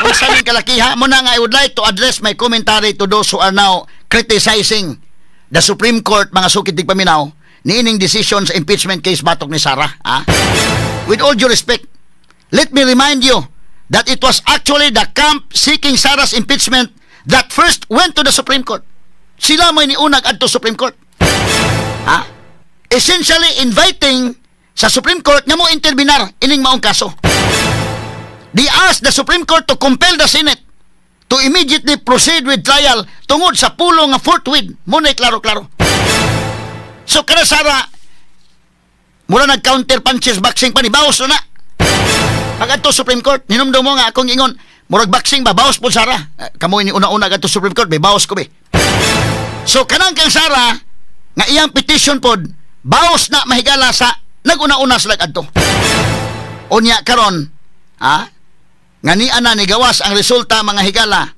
Kung sa kalakiha mo na nga, I would like to address my commentary to those who are now criticizing the Supreme Court, mga sukit tigpaminaw, niining decision sa impeachment case batok ni Sara. With all due respect, let me remind you that it was actually the camp seeking Sara's impeachment that first went to the Supreme Court. Sila mo'y niunag adto Supreme Court. Essentially inviting sa Supreme Court nga mo intervenar ining maong kaso. They asked the Supreme Court to compel the Senate to immediately proceed with trial tungod sa pulong nga forthwith. Muna'y klaro-klaro. So kada Sara, mura nag-counter punches boxing pa ni baos na. Pag adto Supreme Court, ninumdum mo nga akong ingon, murag boxing ba, baos po Sara. Kamo ini una-una adto Supreme Court, may baos ko be. So kanang kang Sara, nga iyang petition pod, baos na mahigala sa nag-una-una sila adto. Unya karon, nga ni ana ni gawas ang resulta mga higala.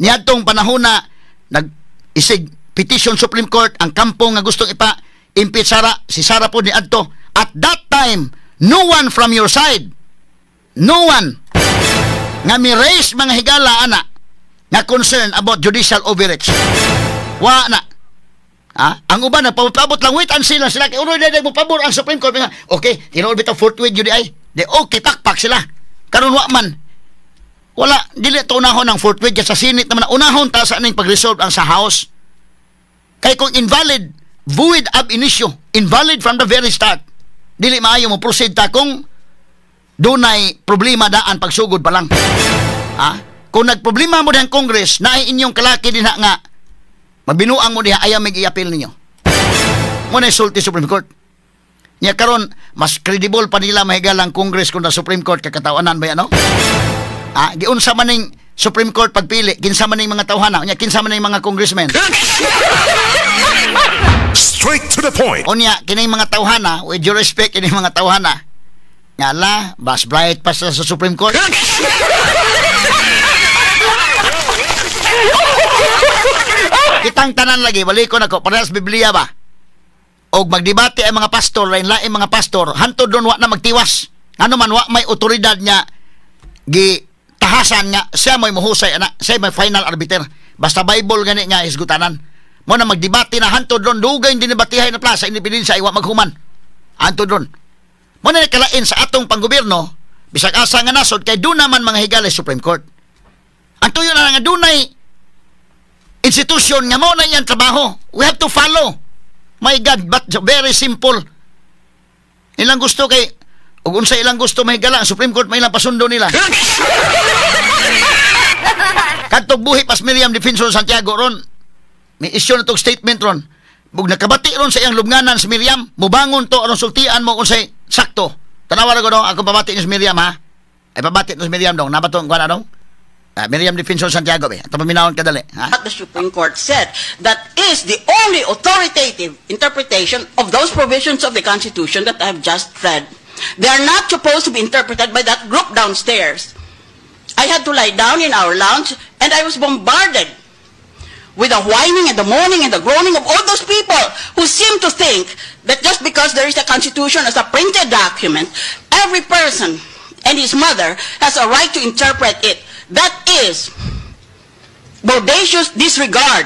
Niadtong panahon na nag-isig petition Supreme Court ang kampo nga gustong ipa-impeach Sara, si Sara pod ni adto. At that time, no one from your side, no one nga mi raise mga higala ana nga concern about judicial overreach. Wa na. Ang uban nagpabot lang, wait and see lang sila kay uroy dai mo pabor ang Supreme Court. Okay, tinuod bitaw forthwith jud ay. Di okay, pakpak sila. Karon wa man. Wala, dili to unahon ang forthwith sa Senate naman. Unahon ta sa aning pag-resolve ang sa House. Kay kung invalid, void ab initio, invalid from the very start. Dili maayo mo proceed ta kung dunay problema daan pagsugod pa lang. Kung nagproblema mo dihang Congress, naay inyong kalaki dinha nga mabinuang mo diha, ayaw may i-appeal ninyo. Mo na sulti Supreme Court. Nya karon mas credible pa nila mahigalang Congress kung na Supreme Court kakatawanan ba yan, no? Giunsa man ning Supreme Court pagpili, kinsa man ning mga tawhana, unya kinsa man ning mga congressmen. Straight to the point. Unya kining mga tawhana, with due respect kining mga tawhana, nga la, mas bright pa sila sa Supreme Court. Kitang tanan lagi, balikon ako, parehas Biblia ba? Og magdebate ang mga pastor, lain-lain mga pastor, hantod doon wa na magtiwas. Ano man, wa may otoridad nga gi tahasan nga siya may muhusay ana, siya may final arbiter. Basta Bible gani nga hisgutanan. Mo na magdebate na hantod doon, dugay dinebatihay na plaza Independencia ay wa maghuman. Hantod doon. Mo na kalain sa atong panggobyerno, bisag asa nga nasod kay doon naman mga higala Supreme Court. Ang tuyo na nga dunay institusyon nga mo na iyang trabaho. We have to follow. My God, but very simple. Ilang gusto kay ug unsa ilang gusto mahigala ang Supreme Court may ilang pasundo nila. Kadtong buhi pas Miriam Defensor Santiago ron, may issue na tong statement ron. Bug nakabati ron sa iyang lubnganan si Miriam, mubangon to aron sultian mo unsay sakto. Tanawa ra ko dong akong pabati ni Miriam ha. Ay pabati ni Miriam dong, nabatong kuan anong? Miriam Defensor Santiago be. Ato paminawon kadali, ha? What the Supreme Court said, that is the only authoritative interpretation of those provisions of the Constitution that I have just read. They are not supposed to be interpreted by that group downstairs. I had to lie down in our lounge and I was bombarded with the whining and the moaning and the groaning of all those people who seem to think that just because there is a Constitution as a printed document, every person and his mother has a right to interpret it. That is bodacious disregard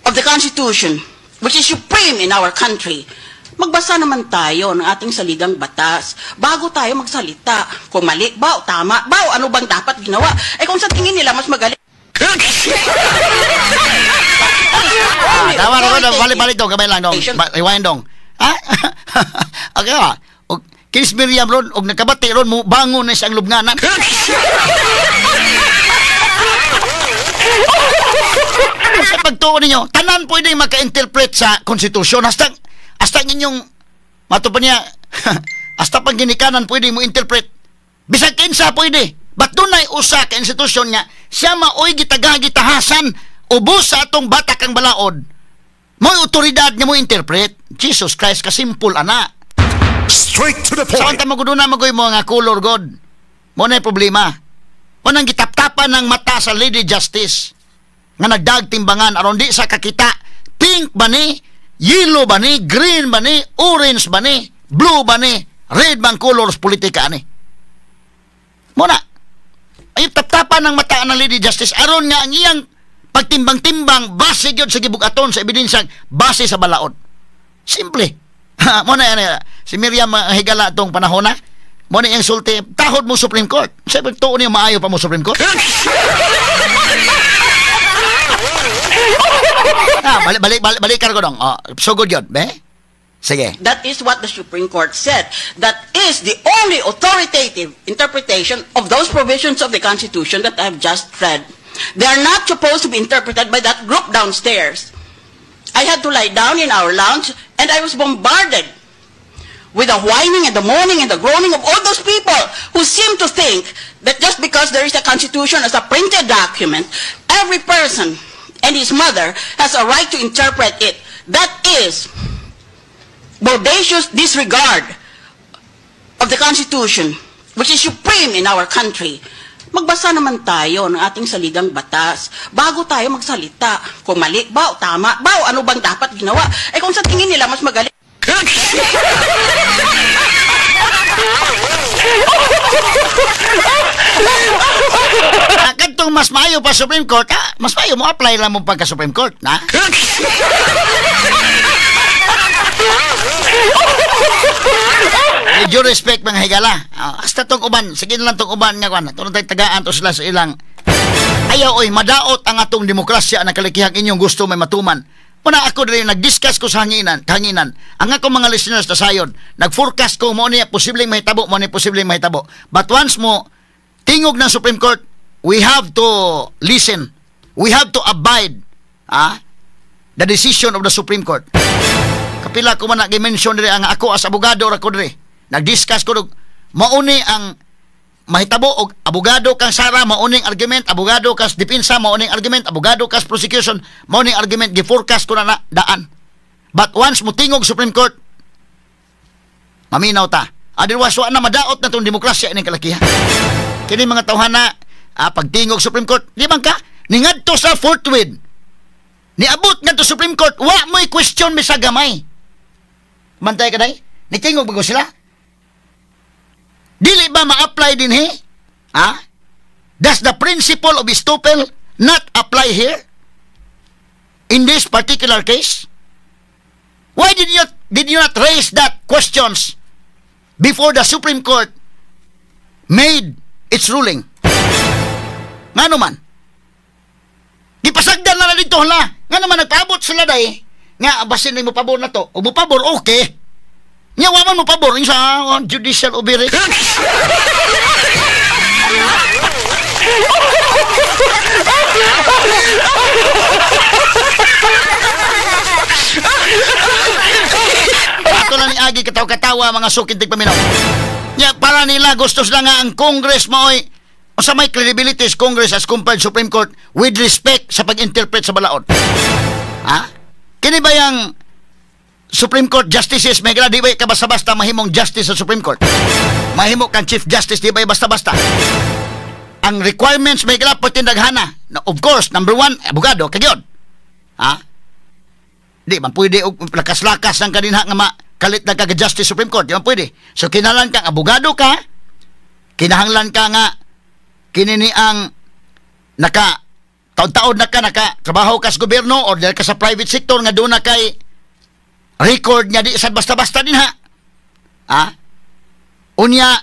of the Constitution, which is supreme in our country. Magbasa naman tayo ng ating saligang batas bago tayo magsalita. Kung mali ba o tama ba o ano bang dapat ginawa. Eh kung sa tingin nila mas magaling. Tama na ko, balik-balik dong, kamay lang dong. Rewind dong. Ha? Okay ba? Kinis Miriam ron, og nakabati ron, mo bangon na siyang lubnganan. Sa pagtuo ninyo, tanan pwede maka-interpret sa konstitusyon. Hasta ninyong, mato pa niya, hasta pang ginikanan pwede mo interpret. Bisag kinsa pwede. But dunay usa ka institusyon nga siya maoy gitaga gitahasan ubos sa atong batak ang balaod. Mo'y otoridad nga mo interpret. Jesus Christ, kasimple ana. Straight to the Sa point. unta maguduna magoy mo nga color god. Mo na problema. Mo nang gitaptapan ng mata sa Lady Justice nga nagdag timbangan aron di sa kakita pink ba ni, yellow ba ni, green ba ni, orange ba ni, blue ba ni, red bang colors politika ani. Mo na ay taptapan ng mata ng Lady Justice aron nga ang iyang pagtimbang-timbang base gyud sa gibugaton sa ebidensya, base sa balaod. Simple. Mo na yan, si Miriam higala tong panahon na. Mo na iyang sulti, tahod mo Supreme Court. Siyempre, tuon niyo maayo pa mo Supreme Court. Balik, balik, balik, balik ka dong. Oh, sugod yun, be? Sige. That is what the Supreme Court said. That is the only authoritative interpretation of those provisions of the Constitution that I have just read. They are not supposed to be interpreted by that group downstairs. I had to lie down in our lounge and I was bombarded with the whining and the moaning and the groaning of all those people who seem to think that just because there is a Constitution as a printed document, every person and his mother has a right to interpret it. That is bodacious disregard of the Constitution, which is supreme in our country. Magbasa naman tayo ng ating saligang batas bago tayo magsalita. Kung mali ba o tama ba o ano bang dapat ginawa. Eh kung sa tingin nila mas magaling. Kadtong mas maayo pa Supreme Court, mas maayo mo apply lang mo pagka Supreme Court, na? With due respect mga higala, hasta tong uban, sige na lang tong uban nga kuan, tunong tayo tagaan to sila sa ilang. Ayaw oy, madaot ang atong demokrasya na kalikihang inyong gusto may matuman. Muna ako diri nag-discuss ko sa hanginan. Ang akong mga listeners na sayon, nag-forecast ko mo niya posibleng mahitabo, mo niya posibleng mahitabo. But once mo tingog ng Supreme Court, we have to listen. We have to abide the decision of the Supreme Court. Kapila ko man nag-mention diri ang ako as abogado ra ko diri. Nag-discuss ko mauni ang mahitabo og abogado kang Sara mauning argument, abogado kas depensa mauning argument, abogado kas prosecution mauning argument, gi-forecast ko na daan. But once mutingog Supreme Court, maminaw ta. Otherwise wa na madaot na tong demokrasya ining kalakihan. Kini mga tawhana pagtingog Supreme Court, di man ka ningadto sa forthwith. Niabot ngadto Supreme Court, wa mo'y question bisag gamay. Mantay ka day? Nitingog bago sila? Dili ba ma-apply din he? Ha? Does the principle of estoppel not apply here? In this particular case? Why did you not raise that questions before the Supreme Court made its ruling? Ngano man? Gipasagdan na dito hala. Ngano man nagpaabot sila day? Nga basin mo pabor na to. O mo pabor, okay. Nya wa man mo pabor sa judicial overreach. Ato lang ni Agi kataw-katawa mga sukid tigpaminaw. Nya para nila gusto sila nga ang Congress maoy sa may credibility is Congress as compared Supreme Court with respect sa pag-interpret sa balaod. Ha? Kini ba yang Supreme Court justices may di ba ka basta-basta mahimong justice sa Supreme Court? Mahimo kang Chief Justice di ba basta-basta? Ang requirements may gala patindaghana. Of course, number one, abogado kagyod. Ha? Di man pwede og lakas-lakas ng kaninha nga makalit na kag Justice Supreme Court, di man pwede. So kinahanglan kang abogado ka, kinahanglan ka nga kinini ang naka taon-taon na ka naka trabaho ka sa gobyerno or dahil ka sa private sector nga doon na kay record nga di sad basta-basta din ha. Ha? Unya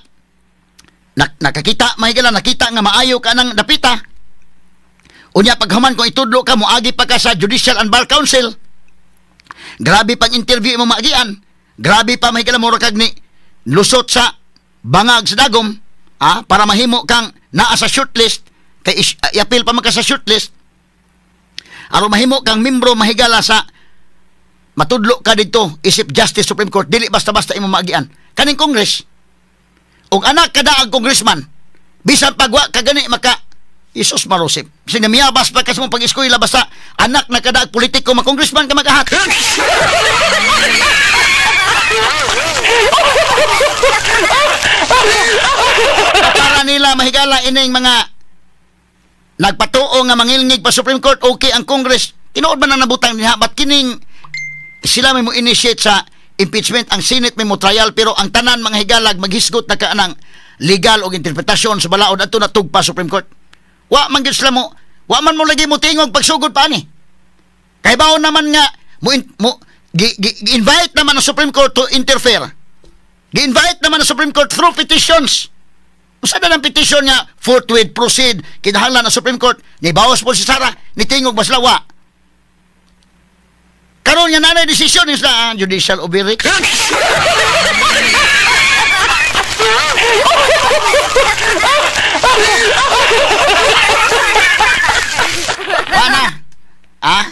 nakakita mahigala nakita nga maayo ka nang dapita. Unya paghuman kung itudlo ka moagi pa ka sa Judicial and Bar Council. Grabe pang interview mo maagian. Grabe pa mahigala mo kag ni lusot sa bangag sa dagom, ha? Para mahimo kang naa sa shortlist kay i-appeal pa man ka sa shortlist. Aron mahimo kang membro mahigala sa matudlo ka dito isip Justice Supreme Court, dili basta-basta imo maagian. Kaning Congress og anak kada ang congressman Bisan pagwa ka gani maka Isus marusip. Sinamiyabas pa ka sa mong pag-eskwela basta anak na kada politiko ma-congressman ka magahat. Para nila mahigala ining mga nagpatuo nga mangilngig pa Supreme Court, okay ang Congress. Tinuod man ang nabutang niya, ba't kining sila may mo initiate sa impeachment, ang Senate may mo trial, pero ang tanan mga higalag maghisgot na kaanang legal o interpretasyon sa balaod ato natugpa Supreme Court. Wa man gyud sila mo, wa man mo lagi mo tingog pagsugod pa ani. Kay baon naman nga mo gi-invite naman ang Supreme Court to interfere. Gi-invite naman ang Supreme Court through petitions. Usa na ng petition nga forthwith proceed kinahanglan ang Supreme Court ni bawas po si Sara ni tingog mas lawa. Karon nga nanay desisyon is na judicial overreach. Ana. Ah?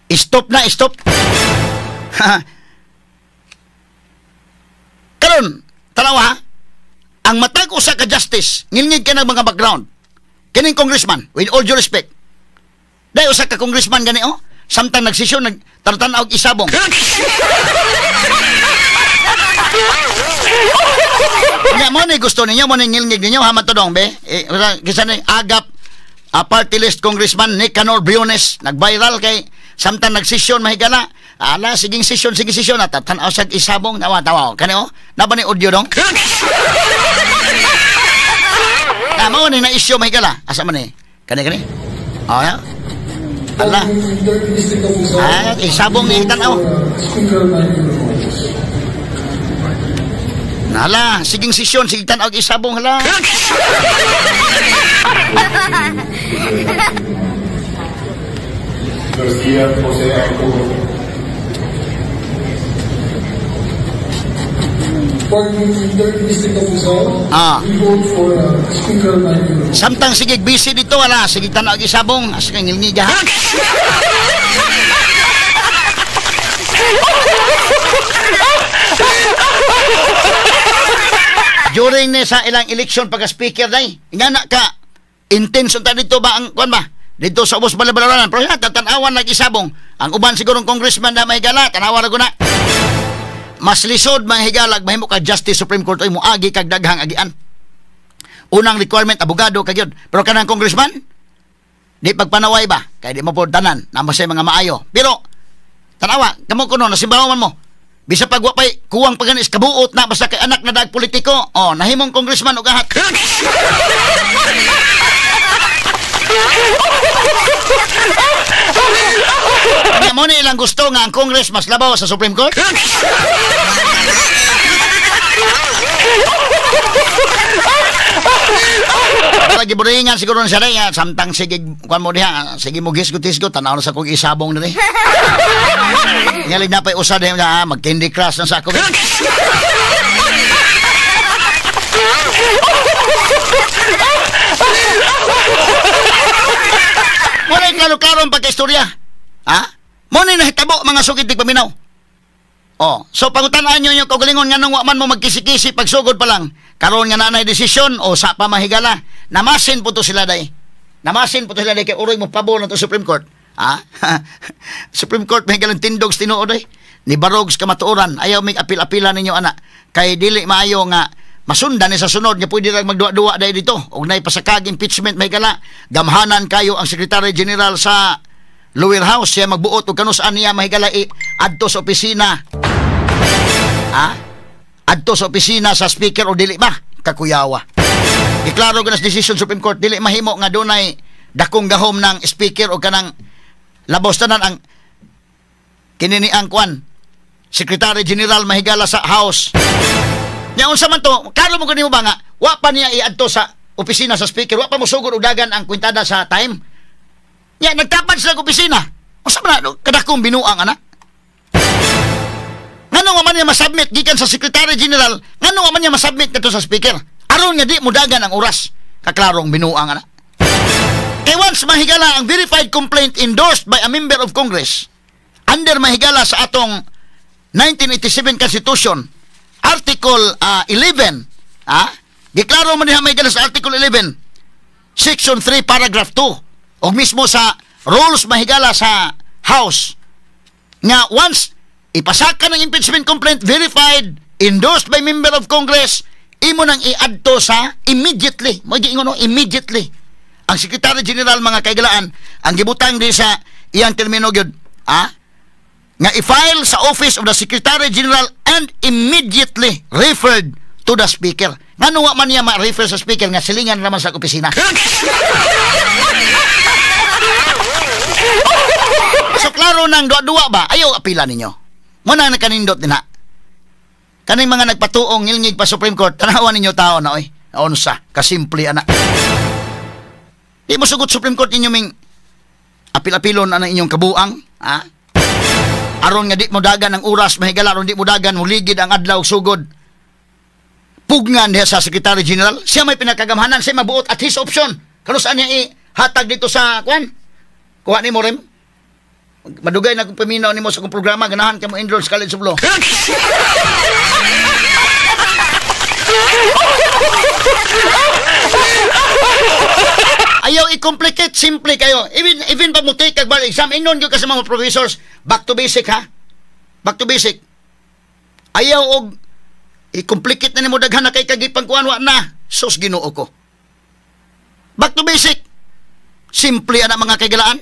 Stop na, stop. Karon, tanawa ha. Ang matag usa ka justice, ngilngig ka ng mga background. Kining congressman, with all due respect. Dahil usa ka congressman gani oh, samtang nagsesyon nagtartan-aw og isabong. Nya mo ni gusto ninyo, mo ni ngilngig ninyo ha matodong be. Eh, kisa ni agap a party list congressman Nicanor Briones nag-viral kay samtang nagsesyon mahigala. Ala siging sesyon, sige sesyon at tan-aw sa isabong tawa-tawa. Kani oh, naba ni audio dong? Na mo ni na issue mahigala. Asa man ni? Kani kani. Oh ya. Ala. Ah, isabong ni tan-aw. Nala, siging sesyon, sige tan-aw isabong hala. García José Arturo. For the third district of Rizal, we vote for Speaker Michael. Samtang sige busy dito, wala, sige tan-aw isabong, asa kang ngilngiga ha. During ni sa ilang election pagka-speaker day, ingana ka intention ta dito ba ang kuan ba? Dito sa ubos balabalaran, pero tatanawan nag-isabong. Ang uban sigurong congressman na mahigala, tanawan na guna. Mas lisod mahigalag mahimo ka justice Supreme Court oy moagi kag daghang agian. Unang requirement abogado ka gyud. Pero kanang congressman di pagpanaway ba? Kay di mo pod tanan, namo say mga maayo. Pero tanawa, kamo kuno nasimbawan man mo. Bisa pag wa pay kuwang paganis kabuot na basta kay anak na dag politiko, oh nahimong congressman og ahat. Kaya mo ni ilang gusto nga ang Congress mas labaw sa Supreme Court? Lagi buringan siguro na siya rin, samtang sige kuan mo diha, sige mo gisgot-gisgot, tanaw na sa kong isabong na rin. Ngalig na pa'y usa diha, mag Candy Crush na sa ako. Muna yung klaro-klaro ang pagka-istorya. Ha? Muna yung nahitabo mga sukit di paminaw. Oh, so pangutan-an nyo yung kaugalingon nga nung waman mo magkisi-kisi pagsugod pa lang. Karon nga nanay desisyon o sa pamahigala. Namasin po to sila day. Namasin po to sila day kay uroy mo pabor na to Supreme Court. Ha? Supreme Court mahigalang tindog sa tinuod day. Ni barog sa kamatuoran. Ayaw may apil-apila ninyo ana. Kay dili maayo nga masundan ni sa sunod nga pwede lang magduwa-duwa day dito. Og nay pasakag impeachment mahigala. Gamhanan kayo ang Secretary General sa Lower House siya magbuot og kanus-an niya mahigala adto sa opisina. Ha? Adto sa opisina sa speaker o dili ba? Kakuyawa. Giklaro ko na sa decision Supreme Court dili mahimo nga dunay dakong gahom ng speaker o kanang labos tanan ang kinini ang kwan Secretary General mahigala sa House. Nya unsa man to? Klaro mo kanimo ba nga wa pa niya iadto sa opisina sa speaker, wa pa mosugod og dagan ang kwintada sa time. Nya nagtapad sila og opisina. Unsa man na kadakong binuang ana? Ngano man niya masubmit gikan sa Secretary General, ngano man niya masubmit kadto sa speaker? Aron nga di modagan ang oras. Kaklarong binuang ana. Kay once mahigala ang verified complaint endorsed by a member of Congress under mahigala sa atong 1987 Constitution, Article 11, Giklaro man diha, mahigala, sa Article 11, Section 3, Paragraph 2, o mismo sa rules, mahigala, sa House, nga once ipasaka ng impeachment complaint, verified, endorsed by member of Congress, imo nang iadto sa immediately mo giingon, no, immediately ang Secretary General, mga kaigalaan, ang gibutang di sa iyang termino gyud, ah, nga i-file sa Office of the Secretary General and immediately referred to the Speaker. Ngano wa man niya ma-refer sa Speaker nga silingan naman sa opisina? So klaro nang duwa-duwa ba? Ayaw apila ninyo. Muna na kanindot din ha. Kaning mga nagpatuong ngilngig pa Supreme Court, tanawan ninyo tao na oy. Unsa, kasimple ana. Di mo sugot Supreme Court ninyo ming apil-apilon na inyong kabuang, ha? Aron nga di mo dagan ang oras, mahigala, aron di mo dagan, muligid ang adlaw sugod. Pugngan diha sa Secretary General, siya may pinakagamhanan, siya mabuot at his option. Kano saan niya ihatag dito sa kwan? Kuha ni mo rem. Madugay na kong paminaw nimo sa akong programa, ganahan ka mo enroll sa College of Law. Ayaw i-complicate, simple kayo. Even pa mo take ag bar exam, ingon gyud ka sa mga professors, back to basic ha. Back to basic. Ayaw og i-complicate na nimo, daghan na kay kagipang kuan, wa na. Sus, Ginoo ko. Back to basic. Simple ana, mga kaigalaan.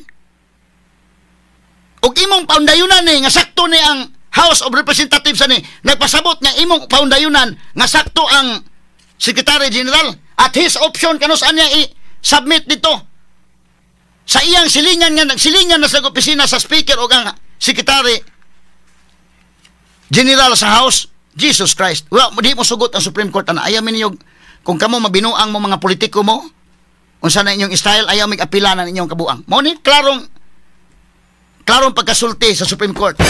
Og imong paundayunan ni nga sakto ni ang House of Representatives ani nagpasabot nga imong paundayunan nga sakto ang Secretary General at his option kano saan niya i-submit dito sa iyang silingan nga nagsilingan na sa opisina sa Speaker o ang Secretary General sa House. Jesus Christ, wa di mo sugot ang Supreme Court ana. Ayaw ninyo kung kamo mabinuang mo mga politiko mo unsa na inyong style, ayaw mig apila na inyong kabuang. Mao ni klarong klarong pagkasulti sa Supreme Court.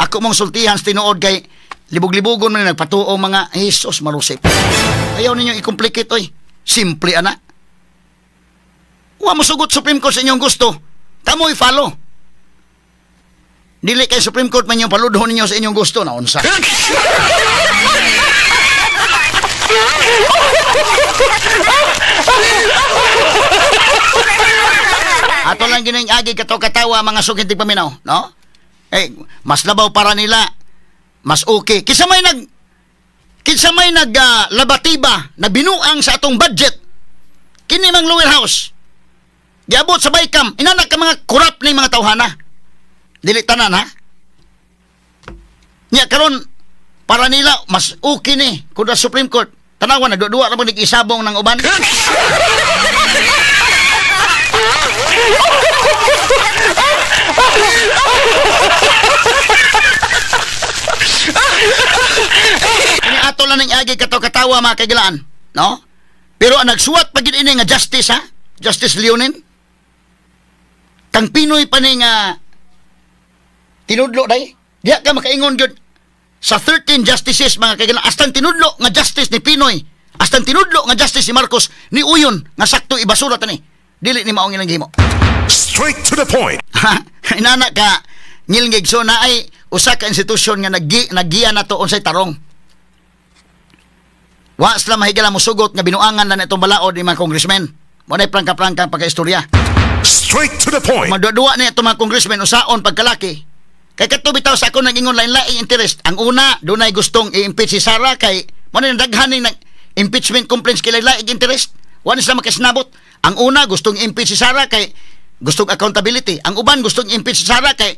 Ako mong sultihan sa tinuod kay libog-libogon man nagpatuo mga Jesus marusip. Ayaw ninyo i-complicate oy. Simple ana. Wa mo sugot Supreme Court sa inyong gusto. Kamo i-follow. Dili kay Supreme Court man yung paludhon ninyo sa inyong gusto na unsa. Ato lang gining agi kato katawa mga sukintig paminaw, no? Eh, mas labaw para nila, mas okay. Kinsa may nag labatiba na binuang sa atong budget. Kini mang lower house. Giabot sa Bicam, inanak ka mga corrupt ni mga tawhana. Dili tanan ha. Nya karon para nila mas okay ni kun sa Supreme Court. Tanawa na duwa ra man isabong ng uban. Ini ato lang ng agi katawa mga kaigalaan, no? Pero ang nagsuwat pa gid ini nga justice ha, Justice Leonen. Kang Pinoy pa ni nga tinudlo day. Diha ka makaingon gyud sa 13 justices mga kaigalaan, astang tinudlo nga justice ni Pinoy, astang tinudlo nga justice ni Marcos, ni Uyon nga sakto ibasura tani. Dili ni maong ilang gihimo. Straight to the point. Inana ka ngilngig. So naay usa ka institusyon nga naggiya na to unsay tarong. Wa sila mahigala mosugot nga binuangan na itong balaod ni mga congressmen. Mo nay prangka-prangka ang pagkaistorya. Straight to the point. Magduwa ni itong mga congressmen usaon pagkalaki. Kay kadto bitaw sa ako nag-ingon lain-laing interest. Ang una, dunay gustong i-impeach si Sara kay mo nay daghan ning impeachment complaints kay lain-laing interest. Wa ni sila makasnabot. Ang una gustong i-impeach si Sara kay gustong accountability. Ang uban gustong i-impeach si Sara kay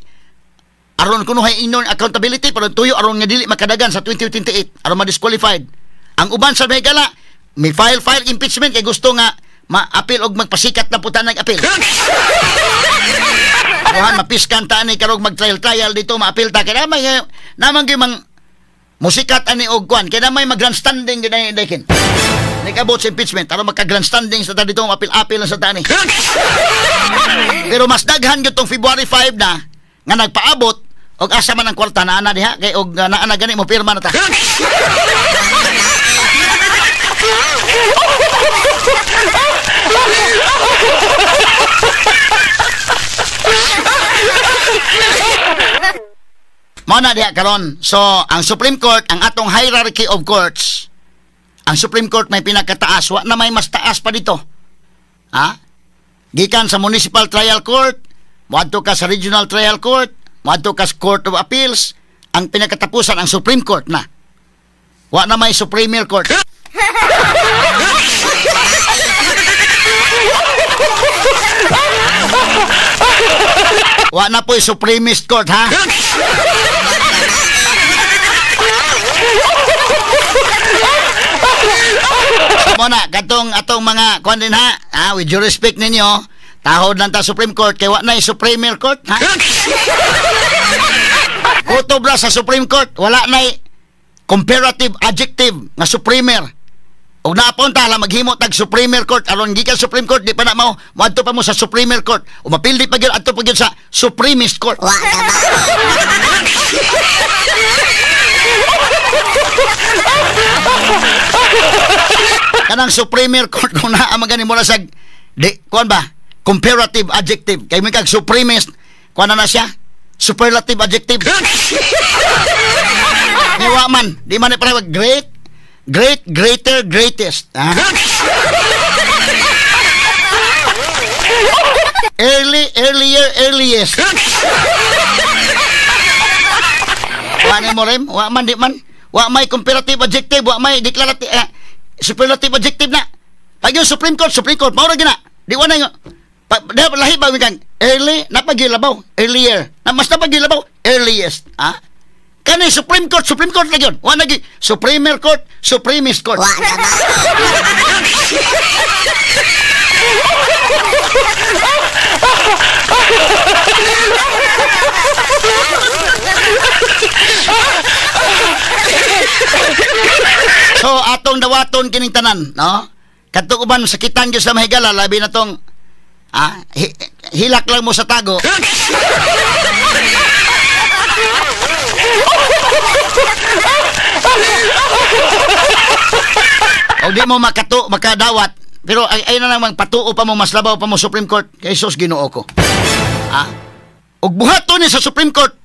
aron kunuhay inon accountability pero tuyo aron nga dili makadagan sa 2028 aron ma-disqualified. Ang uban sa mahigala may file impeachment kay gusto nga ma-appeal og magpasikat na puta ng appeal. Kuhan mapiskan ta ani karog mag trial dito ma-appeal ta kay namang namang gyud mang musikat ani og kuan kay namay mag-grandstanding gyud ay dakin. Nikabot sa impeachment aron magka-grandstanding sa ta dito ma-appeal sa ta ani. Pero mas daghan gyud tong February 5 na nga nagpaabot og asa man ang kwarta na ana diha kay og naa na gani mo pirma na ta. Mao na diha karon. So ang Supreme Court, ang atong hierarchy of courts, Ang Supreme Court may pinakataas, wa na may mas taas pa dito. Ha? Gikan sa Municipal Trial Court, moadto ka sa Regional Trial Court, moadto ka sa Court of Appeals, ang pinakatapusan ang Supreme Court na. Wa na may Supreme Court. Wa na po'y Supremist Court, ha? Muna, katong atong mga kuan din, ha? Ha, with due respect ninyo, tahod lang ta Supreme Court kay wa na Supreme Court, ha? Kutob ra sa Supreme Court, wala na comparative adjective nga Supremer. Og naapon ta la maghimo tag Supreme Court aron gikan Supreme Court di pa na mao moadto pa mo sa Supreme Court. O mapildi pa gyud adto pa gyud sa Supremist Court. Wa ka ba? Kanang Supreme Court kung naa magani mo sa di kuan ba? Comparative adjective. Kay mi kag supremist, kuan na siya? Superlative adjective. Di wa man, di man ni pareho great, great, greater, greatest. Ha? Early, earlier, earliest. Wa ni mo rin? Wa man, di man. Wa may comparative adjective, wa may declarative, superlative adjective na. Pag yung Supreme Court, mao ra gyud na. Di wa na yung, lahi ba kang early, napagilabaw, earlier. Na mas napagilabaw, earliest. Ha? Kani Supreme Court na gyud. Wa na gyud Supreme Court, Supremist Court. Wa na ba? So atong dawaton kining tanan, no? Kadtong uban sakitan gyud sa mahigala, labi na tong hilak lang mo sa tago. O di mo makadawat, pero ay na lang patuo pa mo, mas labaw pa mo Supreme Court kay Jesus Ginoo ko. Ah? Og buhat to ni sa Supreme Court.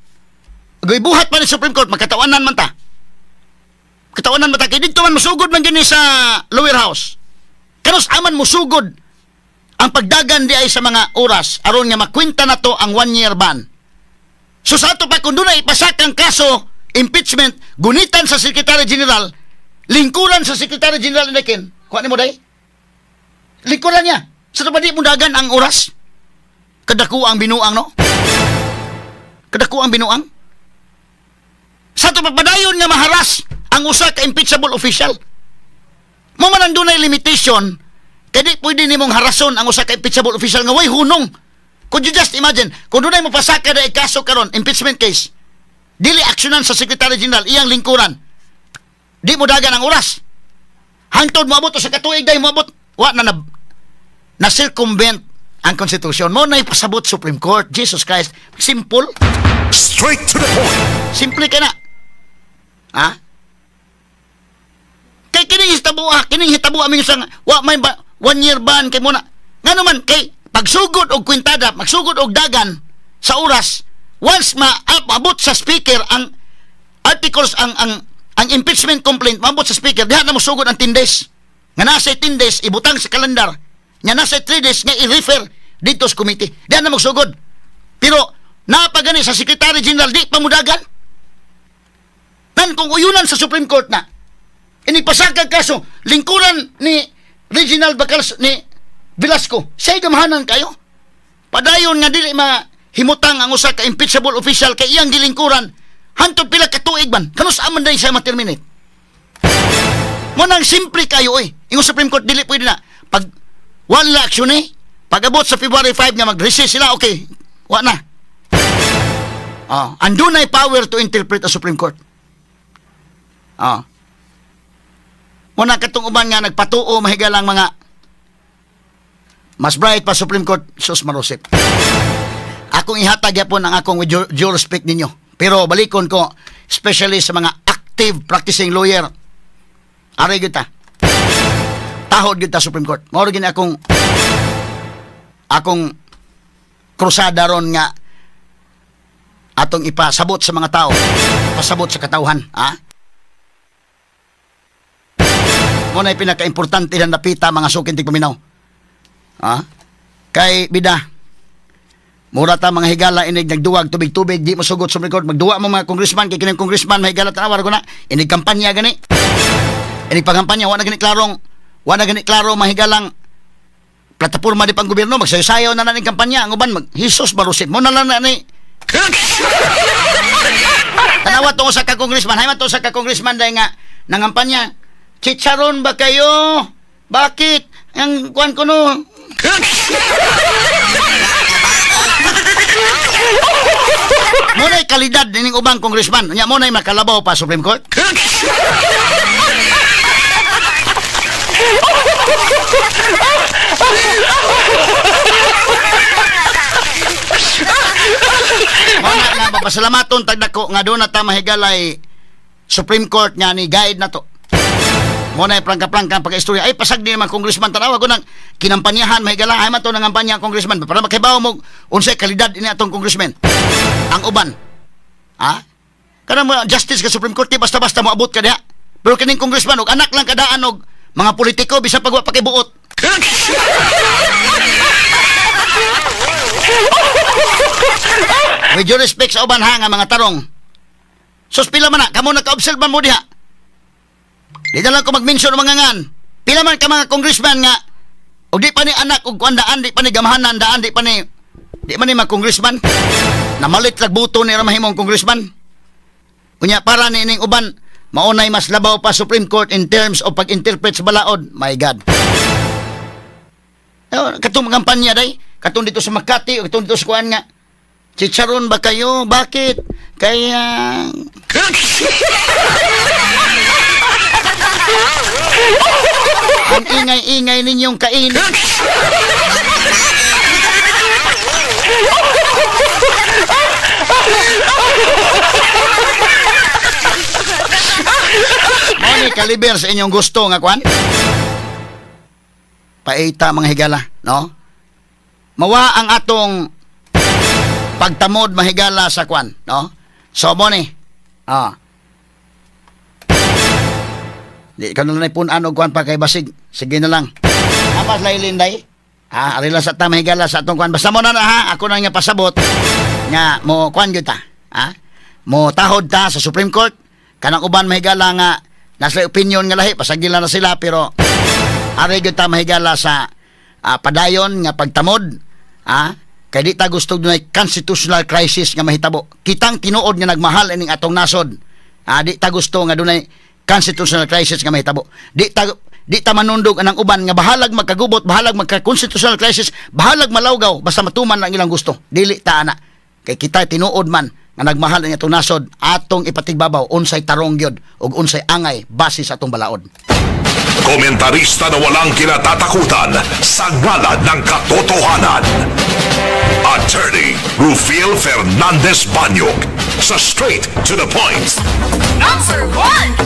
Og buhat pa ni Supreme Court, makatawanan man ta. Katawanan man ta kay didto man musugod man gyud ni sa lower house. Kanus aman musugod ang pagdagan di ay sa mga oras aron nga makwenta na to ang 1 year ban. So sa ato pa kung dunay ipasak ang kaso impeachment gunitan sa Secretary General, lingkuran sa Secretary General Inakin. Kuha nimo day? Lingkuran niya. Sa pa di mo dagan ang oras. Kadako ang binuang, no? Kadako ang binuang. Sa ato padayon nga maharas ang usa ka impeachable official. Mo man ang dunay limitation kay di pwede nimong harason ang usa ka impeachable official nga way hunong. Could you just imagine kung dunay mopasaka na kaso karon, impeachment case, dili aksyonan sa Secretary General iyang lingkuran. Di mo dagan ang oras. Hangtod moabot sa katuig day moabot, wa na na circumvent ang Constitution. Mo na ipasabot Supreme Court. Jesus Christ, simple. Straight to the point. Simple ka na. Ha? Kay kining hitabo aming isang wa may ba, 1 year ban kay muna. Ngano man kay pagsugod og kwintada, magsugod og dagan sa oras, once maabot sa speaker ang articles ang impeachment complaint, maabot sa speaker, diha na mosugod ang 10 days. Nga nasa 10 days ibutang sa kalendar. Nga nasa 3 days nga i-refer dito sa committee. Diha na magsugod. Pero napagani sa Secretary General di pamudagan. Tan kung uyunan sa Supreme Court na inipasakag kaso lingkuran ni Reginald Bacals ni Velasco, siya'y gamahanan kayo. Padayon nga dili mahimutang ang usa ka impeachable official kay iyang gilingkuran hantod pila ka tuig man, kanus aman dahil siya ma-terminate. Mo nang simple kayo eh. Ingon Supreme Court dili pwede na. Pag wala aksyon eh, pag abot sa February 5 nga mag-recess sila, okay, wa na. Andun ay power to interpret a Supreme Court. Muna katong uban nga nagpatuo mahigalang mga mas bright pa Supreme Court, sus marusip. Akong ihatag yapon ang akong with due respect ninyo. Pero balikon ko, especially sa mga active practicing lawyer. Aray gyud ta. Tahod gyud ta Supreme Court. Mao ra gyud akong krusada ron nga atong ipasabot sa mga tao, pasabot sa katawhan, ha? Mo na pinaka-importante na napita mga sukin tigpaminaw. Ha? Kay bida, mura ta mga higala inig nagduwag tubig-tubig di mo sugot sa record magduwa mo mga congressman kay kining congressman mahigala tanaw ko na inig kampanya gani. Inig pangkampanya wa na gani klarong wa na gani klaro mahigalang plataporma di pang gobyerno magsayo-sayo na ning kampanya ang uban mag Jesus barusit mo na lang na ni. Tanawa to sa ka congressman, hay man to sa ka congressman dai nga nangampanya. Chicharon ba kayo? Bakit? Ang kuan ko no. Muna'y kalidad nining ubang congressman. Nya muna'y makalabaw pa Supreme Court. Muna nga mapasalamaton tagdako nga doon na ta mahigalay Supreme Court nga ni guide na to. Muna ay prangka-prangka ang pagka-istorya. Ay pasag din naman congressman tanawa ko nang kinampanyahan mahigala ay man to nangampanya ang congressman para makibaw mo unsay kalidad ini atong congressman. Ang uban. Ha? Kanang mga justice ka Supreme Court basta-basta moabot ka diha. Pero kining congressman og anak lang kadaan og mga politiko bisan pag wa pa kay buot. With due respect sa uban ha nga mga tarong. Sus pila man na kamo naka-observe man mo diha. Di na lang ko mag-mention mga ngan. Pila man ka mga congressman nga og di pa ni anak og kuan daan, di pa ni gamhanan daan, di pa ni mga congressman. Namalit lag buto ni ra mahimong congressman. Unya para ni ining uban maunay mas labaw pa Supreme Court in terms of pag-interpret sa balaod. My God. Katong kampanya day, katong dito sa Makati o katong dito sa kuan nga. Chicharon ba kayo? Bakit? Kaya ang ingay-ingay ninyong kain. Moni kaliber sa inyong gusto nga kwan. Paita mga higala, no? Mawa ang atong pagtamod mahigala sa kwan, no? So moni. Ah. Di ka na lang ipunan og kwan pa kay basig. Sige na lang. Apas lailin day. Ha, ari lang sa ta mahigala sa atong kwan. Basta mo na na ha, ako na nga pasabot nga mo kwan gyud ta. Ha? Mo tahod ta sa Supreme Court. Kanang uban mahigala nga nasa opinion nga lahi, pasagila na sila pero ari gyud ta mahigala sa padayon nga pagtamod, ha? Kay di ta gusto dunay constitutional crisis nga mahitabo. Kitang tinuod nga nagmahal ining atong nasod. Di ta gusto nga dunay constitutional crisis nga mahitabo. Di ta manundog anang uban nga bahalag magkagubot, bahalag magka-constitutional crisis, bahalag malawgaw basta matuman ang ilang gusto. Dili ta ana. Kay kita tinuod man nga nagmahal ang atong nasod, atong ipatigbabaw unsay tarong gyud ug unsay angay base sa atong balaod. Komentarista na walang kinatatakutan sa ngalan ng katotohanan. Attorney Rufil Fernandez Banyok sa Straight to the Point. Number 1!